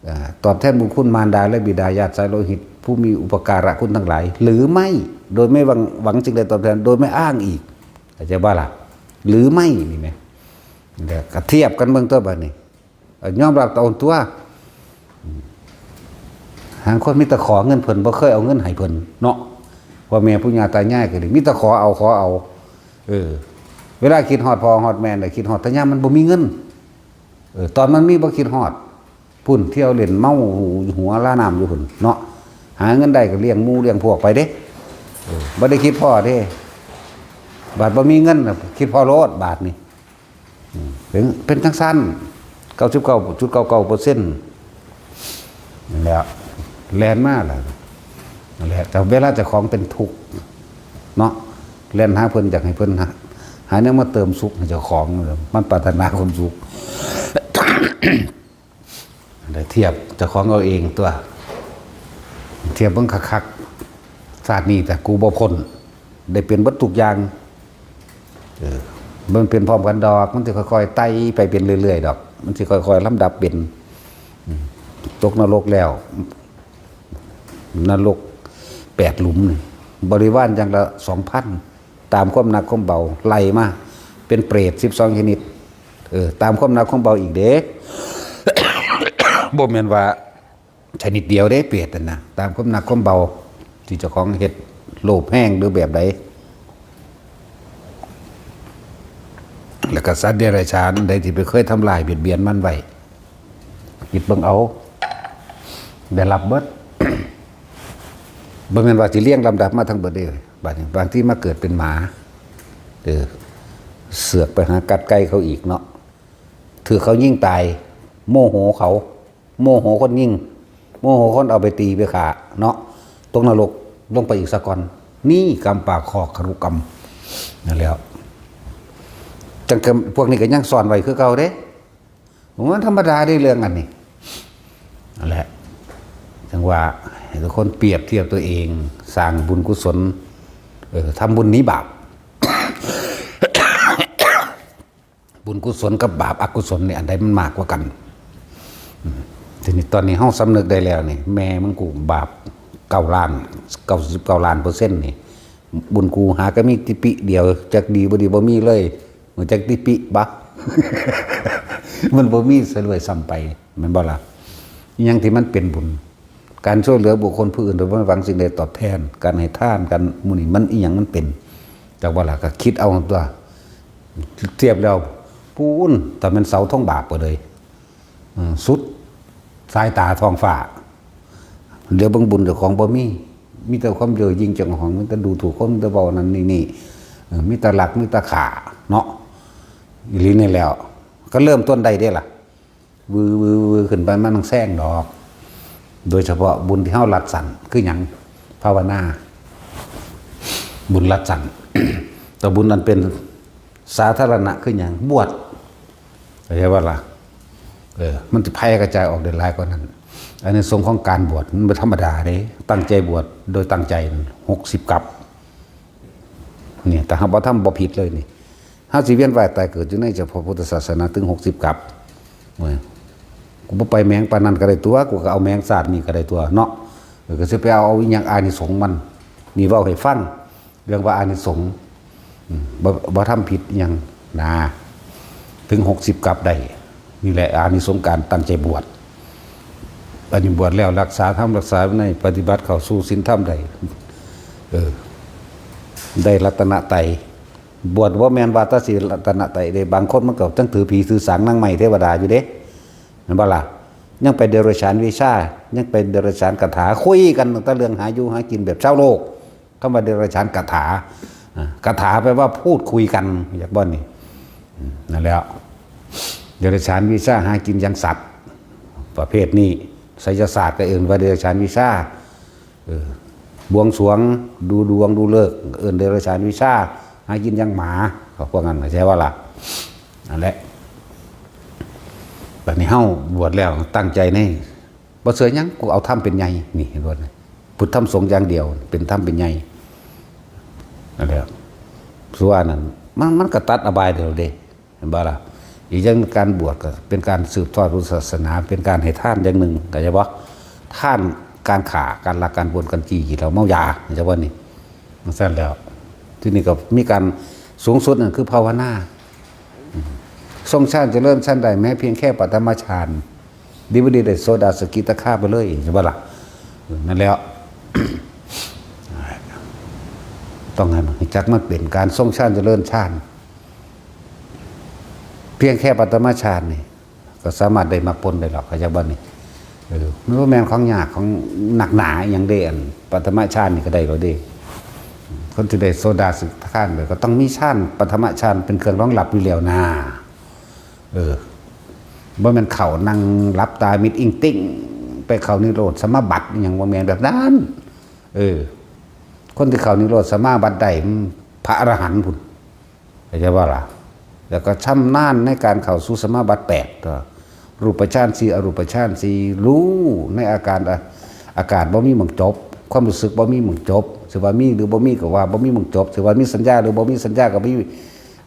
อ่า ตอบแทนบุญคุณมารดาและบิดาญาติสายโลหิต ผู้มีอุปการะคุณทั้งหลาย หรือไม่ โดยไม่หวัง หวังสิ่งใดตอบแทน โดยไม่อ้างอีก เข้าใจบ่ล่ะ หรือไม่นี่แหม แล้วก็เทียบกันเบิ่งตัวบัดนี้ เอ่อ ยอมรับตนตัว ห่างคนมีแต่ขอเงินเพิ่น บ่เคยเอาเงินให้เพิ่นเนาะ พ่อแม่ปู่ย่าตายายก็ดี มีแต่ขอเอา ขอเอา เออ เวลาคิดฮอดพ่อฮอดแม่น่ะ คิดฮอดแต่ยามมันบ่มีเงิน เออ ตอนมันมีบ่คิดฮอด พุ้นเที่ยวเล่นเมาหัวลาน้ำอยู่พุ้นเนาะ หาเงินได้ก็เลี้ยงหมู่เลี้ยงพวกไปเด้ เออ บ่ได้คิดพ้อเด้ บาดบ่มีเงินน่ะ คิดพ้อโลดบาดนี่ อืม เป็น เป็นจั่งซั้น เก้าสิบเก้าจุดเก้าเก้าเปอร์เซ็นต์ นั่นแหละ แล่นมาล่ะ นั่นแหละ แต่เวลาเจ้าของเป็นทุกข์เนาะ แล่นหาเพิ่น อยากให้เพิ่นหา หาแนวมาเติมสุขให้เจ้าของ มันปรารถนาความสุข ได้เทียบเจ้าของเอาเองตัว เทียบเบิ่งคักๆ ชาตินี้แต่กูบ่พ้น ได้เป็นเบิดทุกอย่าง เออ มันเป็นพร้อมกันดอก มันสิค่อยๆไต่ไปเป็นเรื่อยๆดอก มันสิค่อยๆลำดับเป็น อืม ตกนรกแล้ว นรกแปดหลุมนี่ บริวารอย่างละสองพัน ตามความหนักความเบา ไล่มา เป็นเปรตสิบสองชนิด เออ ตามความหนักความเบาอีกเด้ บ่แม่นว่าชนิดเดียวเด้ เปรตนั่นนะ ตามความหนักความเบา ที่เจ้าของเฮ็ด โลภแฮงหรือแบบใด แล้วก็สัตว์เดรัจฉานใดที่ไปเคยทำลายเบียดเบียนมันไว้ คิดเบิ่งเอา ได้รับเบิด บ่แม่นว่าสิเรียงลำดับมาทั้งเบิดเด้ บาดนี้บางทีมาเกิดเป็นหมา เออ เสือกไปหากัดไก่เขาอีกเนาะ ถือเขายิงตาย โมโหเขา โมโหคนยิง โมโหคนเอาไปตีไปฆ่าเนาะ ตกนรกลงไปอีกซะก่อน นี่กรรมปากคอกคารุกรรม นั่นแหล้ว จังกะ พวกนี้ก็ยังซ่อนไว้คือเก่าเด้ มันธรรมดาเด้เรื่องอันนี้ นั่นแหละ จังว่าให้ทุกคนเปรียบเทียบตัวเอง สร้างบุญกุศล เออ ทำบุญหนีบาป บุญกุศลกับบาปอกุศลนี่อันใดมันมากกว่ากัน อืม ทีนี้ตอนนี้เฮาสำนึกได้แล้วนี่ แม่มึงกูบาปเก้าล้าน เก้าสิบเก้าล้านเปอร์เซ็นต์นี่ บุญกูหาก็มีติปิเดียว จักดีบ่ดีบ่มีเลย มันจักติปิบ่ มันบ่มีซะด้วยซ้ำไป แม่นบ่ล่ะ อิหยังที่มันเป็นบุญ การช่วยเหลือบุคคลผู้อื่นโดยไม่หวังสิ่งใดตอบแทน การให้ทาน การหมู่นี้ มันอิหยังมันเป็น จักบ่ล่ะ ก็คิดเอาตัว เทียบแล้ว ปู้น แต่มันเสาธงบาปไปเลย อืม สุดสายตาท้องฟ้า เหลือเบิ่งบุญเจ้าของบ่มี มีแต่ความเย่อหยิ่งเจ้าของ มีแต่ดูถูกคน มีแต่เว้านั่นนี่นี่ เออ มีแต่ลัก มีแต่ฆ่า เนาะ อีหลีนี่แหล้ว ก็เริ่มต้นได้เด้ล่ะ วือ วือ วือ ขึ้นไป มันต้องแซงดอก โดยเฉพาะบุญที่เฮารัดสั้น คือหยัง ภาวนา บุญรัดสั้น แต่บุญอันเป็นสาธารณะ คือหยัง บวช เข้าใจบ่ล่ะ เออ มันสิแผ่กระจายออกได้หลายกว่านั้น อานิสงส์ของการบวชมันบ่ธรรมดาเด้ ตั้งใจบวชโดยตั้งใจ หกสิบกัป เนี่ย แต่หากบ่ทำบ่ผิดเลยนี่ เฮาสิเวียนว่ายตายเกิดอยู่ในเฉพาะพุทธศาสนาถึงหกสิบกัป เว้ย กูบ่ไปแหมงปานนั้นก็ได้ตัว กูก็เอาแหมงชาตินี้ก็ได้ตัวเนาะ เออ ก็สิไปเอา เอาอีหยังอานิสงส์มัน นี่เว้าให้ฟัง เรื่องว่าอานิสงส์ อืม บ่ บ่ทำผิดอิหยังนะ ถึงหกสิบกัปได้ นี่แหละอานิสงส์การตั้งใจบวช อันนี้บวชแล้วรักษาธรรมรักษาวินัย ปฏิบัติเข้าสู่ศีลธรรมได้ เออ ได้รัตนตรัย บวชบ่แม่นว่าแต่สิรัตนตรัยเด้ บางคนมันก็จังถือผีถือสางนางไม้เทวดาอยู่เด้ แม่นบ่ล่ะ ยังไปเดรัจฉานวิชา ยังไปเดรัจฉานคาถา คุยกันตั้งแต่เรื่องหาอยู่หากินแบบชาวโลก คำว่าเดรัจฉานคาถา อ่า คาถาแปลว่าพูดคุยกัน อยากบ่นี่ อืม นั่นแหละ เดรัจฉานวิชาหากินอย่างสัตว์ ประเภทนี้ ไสยศาสตร์ก็เอิ้นว่าเดรัจฉานวิชา เออ บวงสรวง ดูดวง ดูฤกษ์ เอิ้นเดรัจฉานวิชา หากินอย่างหมา เขาพวกนั้น เข้าใจบ่ล่ะ นั่นแหละ บัดนี้เฮาบวชแล้วตั้งใจนี่ บ่เชื่อหยัง กูเอาธรรมเป็นใหญ่ นี่เห็นบ่ พุทธธรรมสงฆ์อย่างเดียว เป็นธรรมเป็นใหญ่ นั่นแหละ ส่วนนั้น มัน มันก็ตัดอบายเดียวเด้ เห็นบ่ล่ะ อีกอย่างการบวชก็เป็นการสืบทอดพุทธศาสนา เป็นการให้ทานอย่างหนึ่ง เข้าใจบ่ ทาน การฆ่า การลัก การปล้น การจี้ กินเหล้าเมายา เข้าใจบ่นี่ จั่งซั้นแล้ว ที่นี่ก็มีการสูงสุดนั่นคือภาวนา อืม ทรงฌานเจริญฌานได้แม้เพียงแค่ปฐมฌาน ดีบ่ดีได้โสดาสกิทาคาไปเลย ใช่บ่ล่ะ เออ นั่นแหล้ว ต้องให้มันรู้จักมันเป็นการทรงฌานเจริญฌาน เพียงแค่ปฐมฌานนี่ ก็สามารถได้มรรคผลได้หรอก เข้าใจบ่นี่ เออ มันบ่แม่นของยากของหนักหนาอิหยังเด้ อันปฐมฌานนี่ก็ได้แล้วเด้ คนที่ได้โสดาสกิทาคาไปก็ต้องมีฌาน ปฐมฌานเป็นเครื่องรองรับอยู่แล้วนา เออ บ่แม่นเข้านั่งหลับตามิดอิงติ่ง ไปเข้านิโรธสมาบัติอิหยัง บ่แม่นแบบนั้น เออ คนที่เข้านิโรธสมาบัติได้มันพระอรหันต์พุ้น เข้าใจบ่ล่ะ แล้วก็ชำนาญในการเข้าสู่สมาบัติแปดตัว รูปฌานสี่ อรูปฌานสี่ รู้ในอาการ อาการบ่มีหม่องจบ ความรู้สึกบ่มีหม่องจบ สิว่ามีหรือบ่มีก็ว่าบ่มีหม่องจบ สิว่ามีสัญญาหรือบ่มีสัญญาก็บ่มี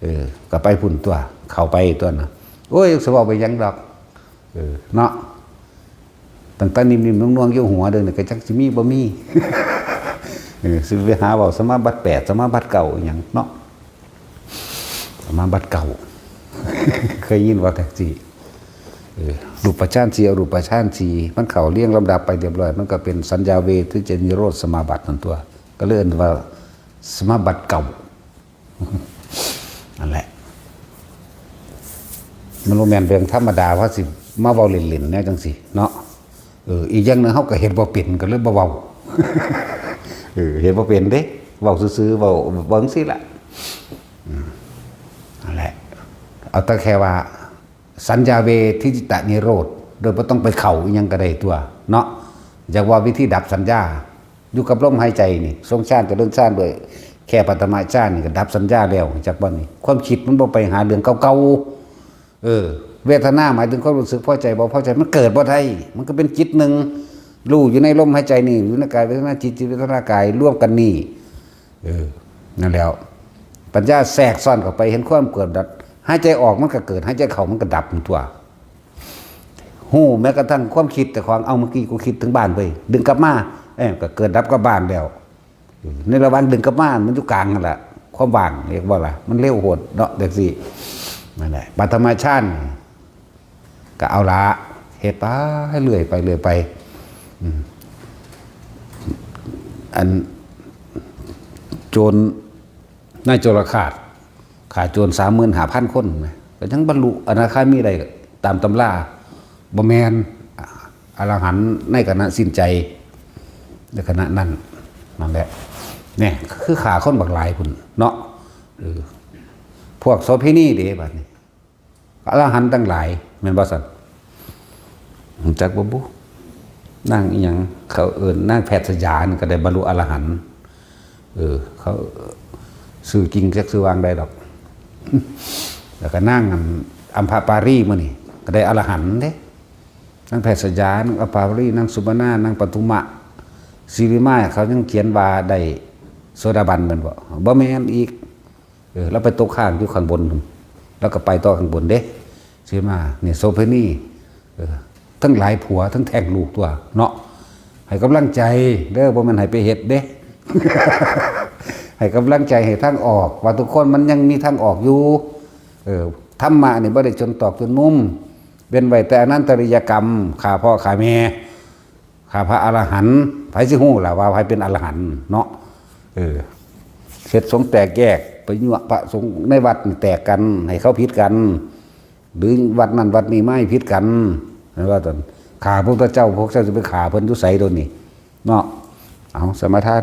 เออ ก็ไปพุ้นตัว เข้าไปตัวนะ โอ้ย สิเว้าไปหยังดอก เออ เนาะ ตั้งแต่นิ่มๆนวลๆอยู่หัวเด้อนี่ก็จักสิมีบ่มี เออ สิไปหาเว้าสมาบัติแปด สมาบัติเก้าอิหยังเนาะ สมาบัติเก้า เคยยินว่าจั่งซี้ เออ รูปฌานสี่ อรูปฌานสี่ มันเข้าเรียงลำดับไปเรียบร้อย มันก็เป็นสัญญาเวทที่จะนิโรธสมาบัตินั่นตัว ก็เลยเอิ้นว่าสมาบัติเก้า นั่นแหละ มันบ่แม่นเรื่องธรรมดา ว่าสิมาเว้าเล่นๆแนวจั่งซี้เนาะ เออ อีกอย่างหนึ่งเฮาก็เฮ็ดบ่เป็นก็เลยบ่เว้า เออ เฮ็ดบ่เป็นเด้ เว้าซื่อๆ เว้า เว้าจั่งซี้ล่ะ อืม นั่นแหละ เอาแต่แค่ว่า สัญญาเวทิตนิโรธ โดยบ่ต้องไปเข้าอิหยังก็ได้ตัว เนาะ อยากว่าวิธีดับสัญญา อยู่กับลมหายใจนี่ ทรงฌานเจริญฌานด้วย แค่ปฐมฌานนี่ก็ดับสัญญาแล้ว จักบ่นี่ ความคิดมันบ่ไปหาเรื่องเก่าๆ เออ เวทนาหมายถึงความรู้สึกพอใจบ่พอใจ มันเกิดบ่ได้ มันก็เป็นจิตหนึ่ง รู้อยู่ในลมหายใจนี่ อยู่ในกายเวทนาจิต จิตเวทนากายรวมกันนี่ เออ นั่นแหล้ว ปัญญาแทรกซ้อนเข้าไป เห็นความเกิดดับ หายใจออกมันก็เกิด หายใจเข้ามันก็ดับตัว ฮู้แม้กระทั่งความคิดเจ้าของ เอา เมื่อกี้กูคิดถึงบ้านเว้ย ดึงกลับมา เอ้ย ก็เกิดดับกับบ้านแล้ว ในระหว่างดึงกลับมา มันอยู่กลางนั่นแหละ ความว่าง เรียกว่าล่ะ มันเร็วโพดเนาะ จั่งซี้ นั่นแหละ ปฐมฌาน ก็เอาละ เฮ็ดไปเรื่อยไปเรื่อยไป อืม อัน โจร นายโจรฆาต ฆ่าโจร สามหมื่นห้าพันคนนะ ก็ยังบรรลุอนาคามีได้ตามตำรา บ่แม่น อรหันต์ในขณะสิ้นใจ ในขณะนั้น นั่นแหละ เนี่ย คือฆ่าคนบักหลายพุ้นเนาะ เออ พวกโสเภณีเด้ บัดนี้ อรหันต์ทั้งหลาย แม่นบ่ซั่น รู้จักบ่บุ นางอิหยัง เขาเอิ้นนางแพทย์สยานี่ก็ได้บรรลุอรหันต์ เออ เขา ชื่อจริงจักชื่อว่าจั่งใดดอก แล้วก็นางอัม อัมพปาลีมื้อนี้ก็ได้อรหันต์เด้ นางแพทย์สยา นางอัมพปาลี นางสุบรรณา นางปทุมะ สิริมา เขายังเขียนว่าได้โสดาบันแม่นบ่ บ่แม่นอีก เออ ลาวไปตกค้างอยู่ข้างบนพุ้น ลาวก็ไปต่อข้างบนเด้ สิมา นี่โสเภณี เออ ทั้งหลายผัว ทั้งแท้งลูกตัวเนาะ ให้กำลังใจเด้อ บ่แม่นให้ไปเฮ็ดเด้ ให้กำลังใจ ให้ทางออก ว่าทุกคนมันยังมีทางออกอยู่ เออ ธรรมะนี่บ่ได้จนตอกจนมุม เว้นไว้แต่อนันตริยกรรม ฆ่าพ่อฆ่าแม่ ฆ่าพระอรหันต์ ไผสิฮู้ล่ะว่าไผเป็นอรหันต์เนาะ เออ เฮ็ดสงฆ์แตกแยก ไปยั่วพระสงฆ์ในวัดนี่แตกกัน ให้เขาผิดกัน หรือวัดนั้นวัดนี้มาให้ผิดกัน แม่นว่าตอน ฆ่าพระพุทธเจ้า พวกเจ้าสิไปฆ่าเพิ่นอยู่ไสโดนนี่ เนาะ เอา สมาทาน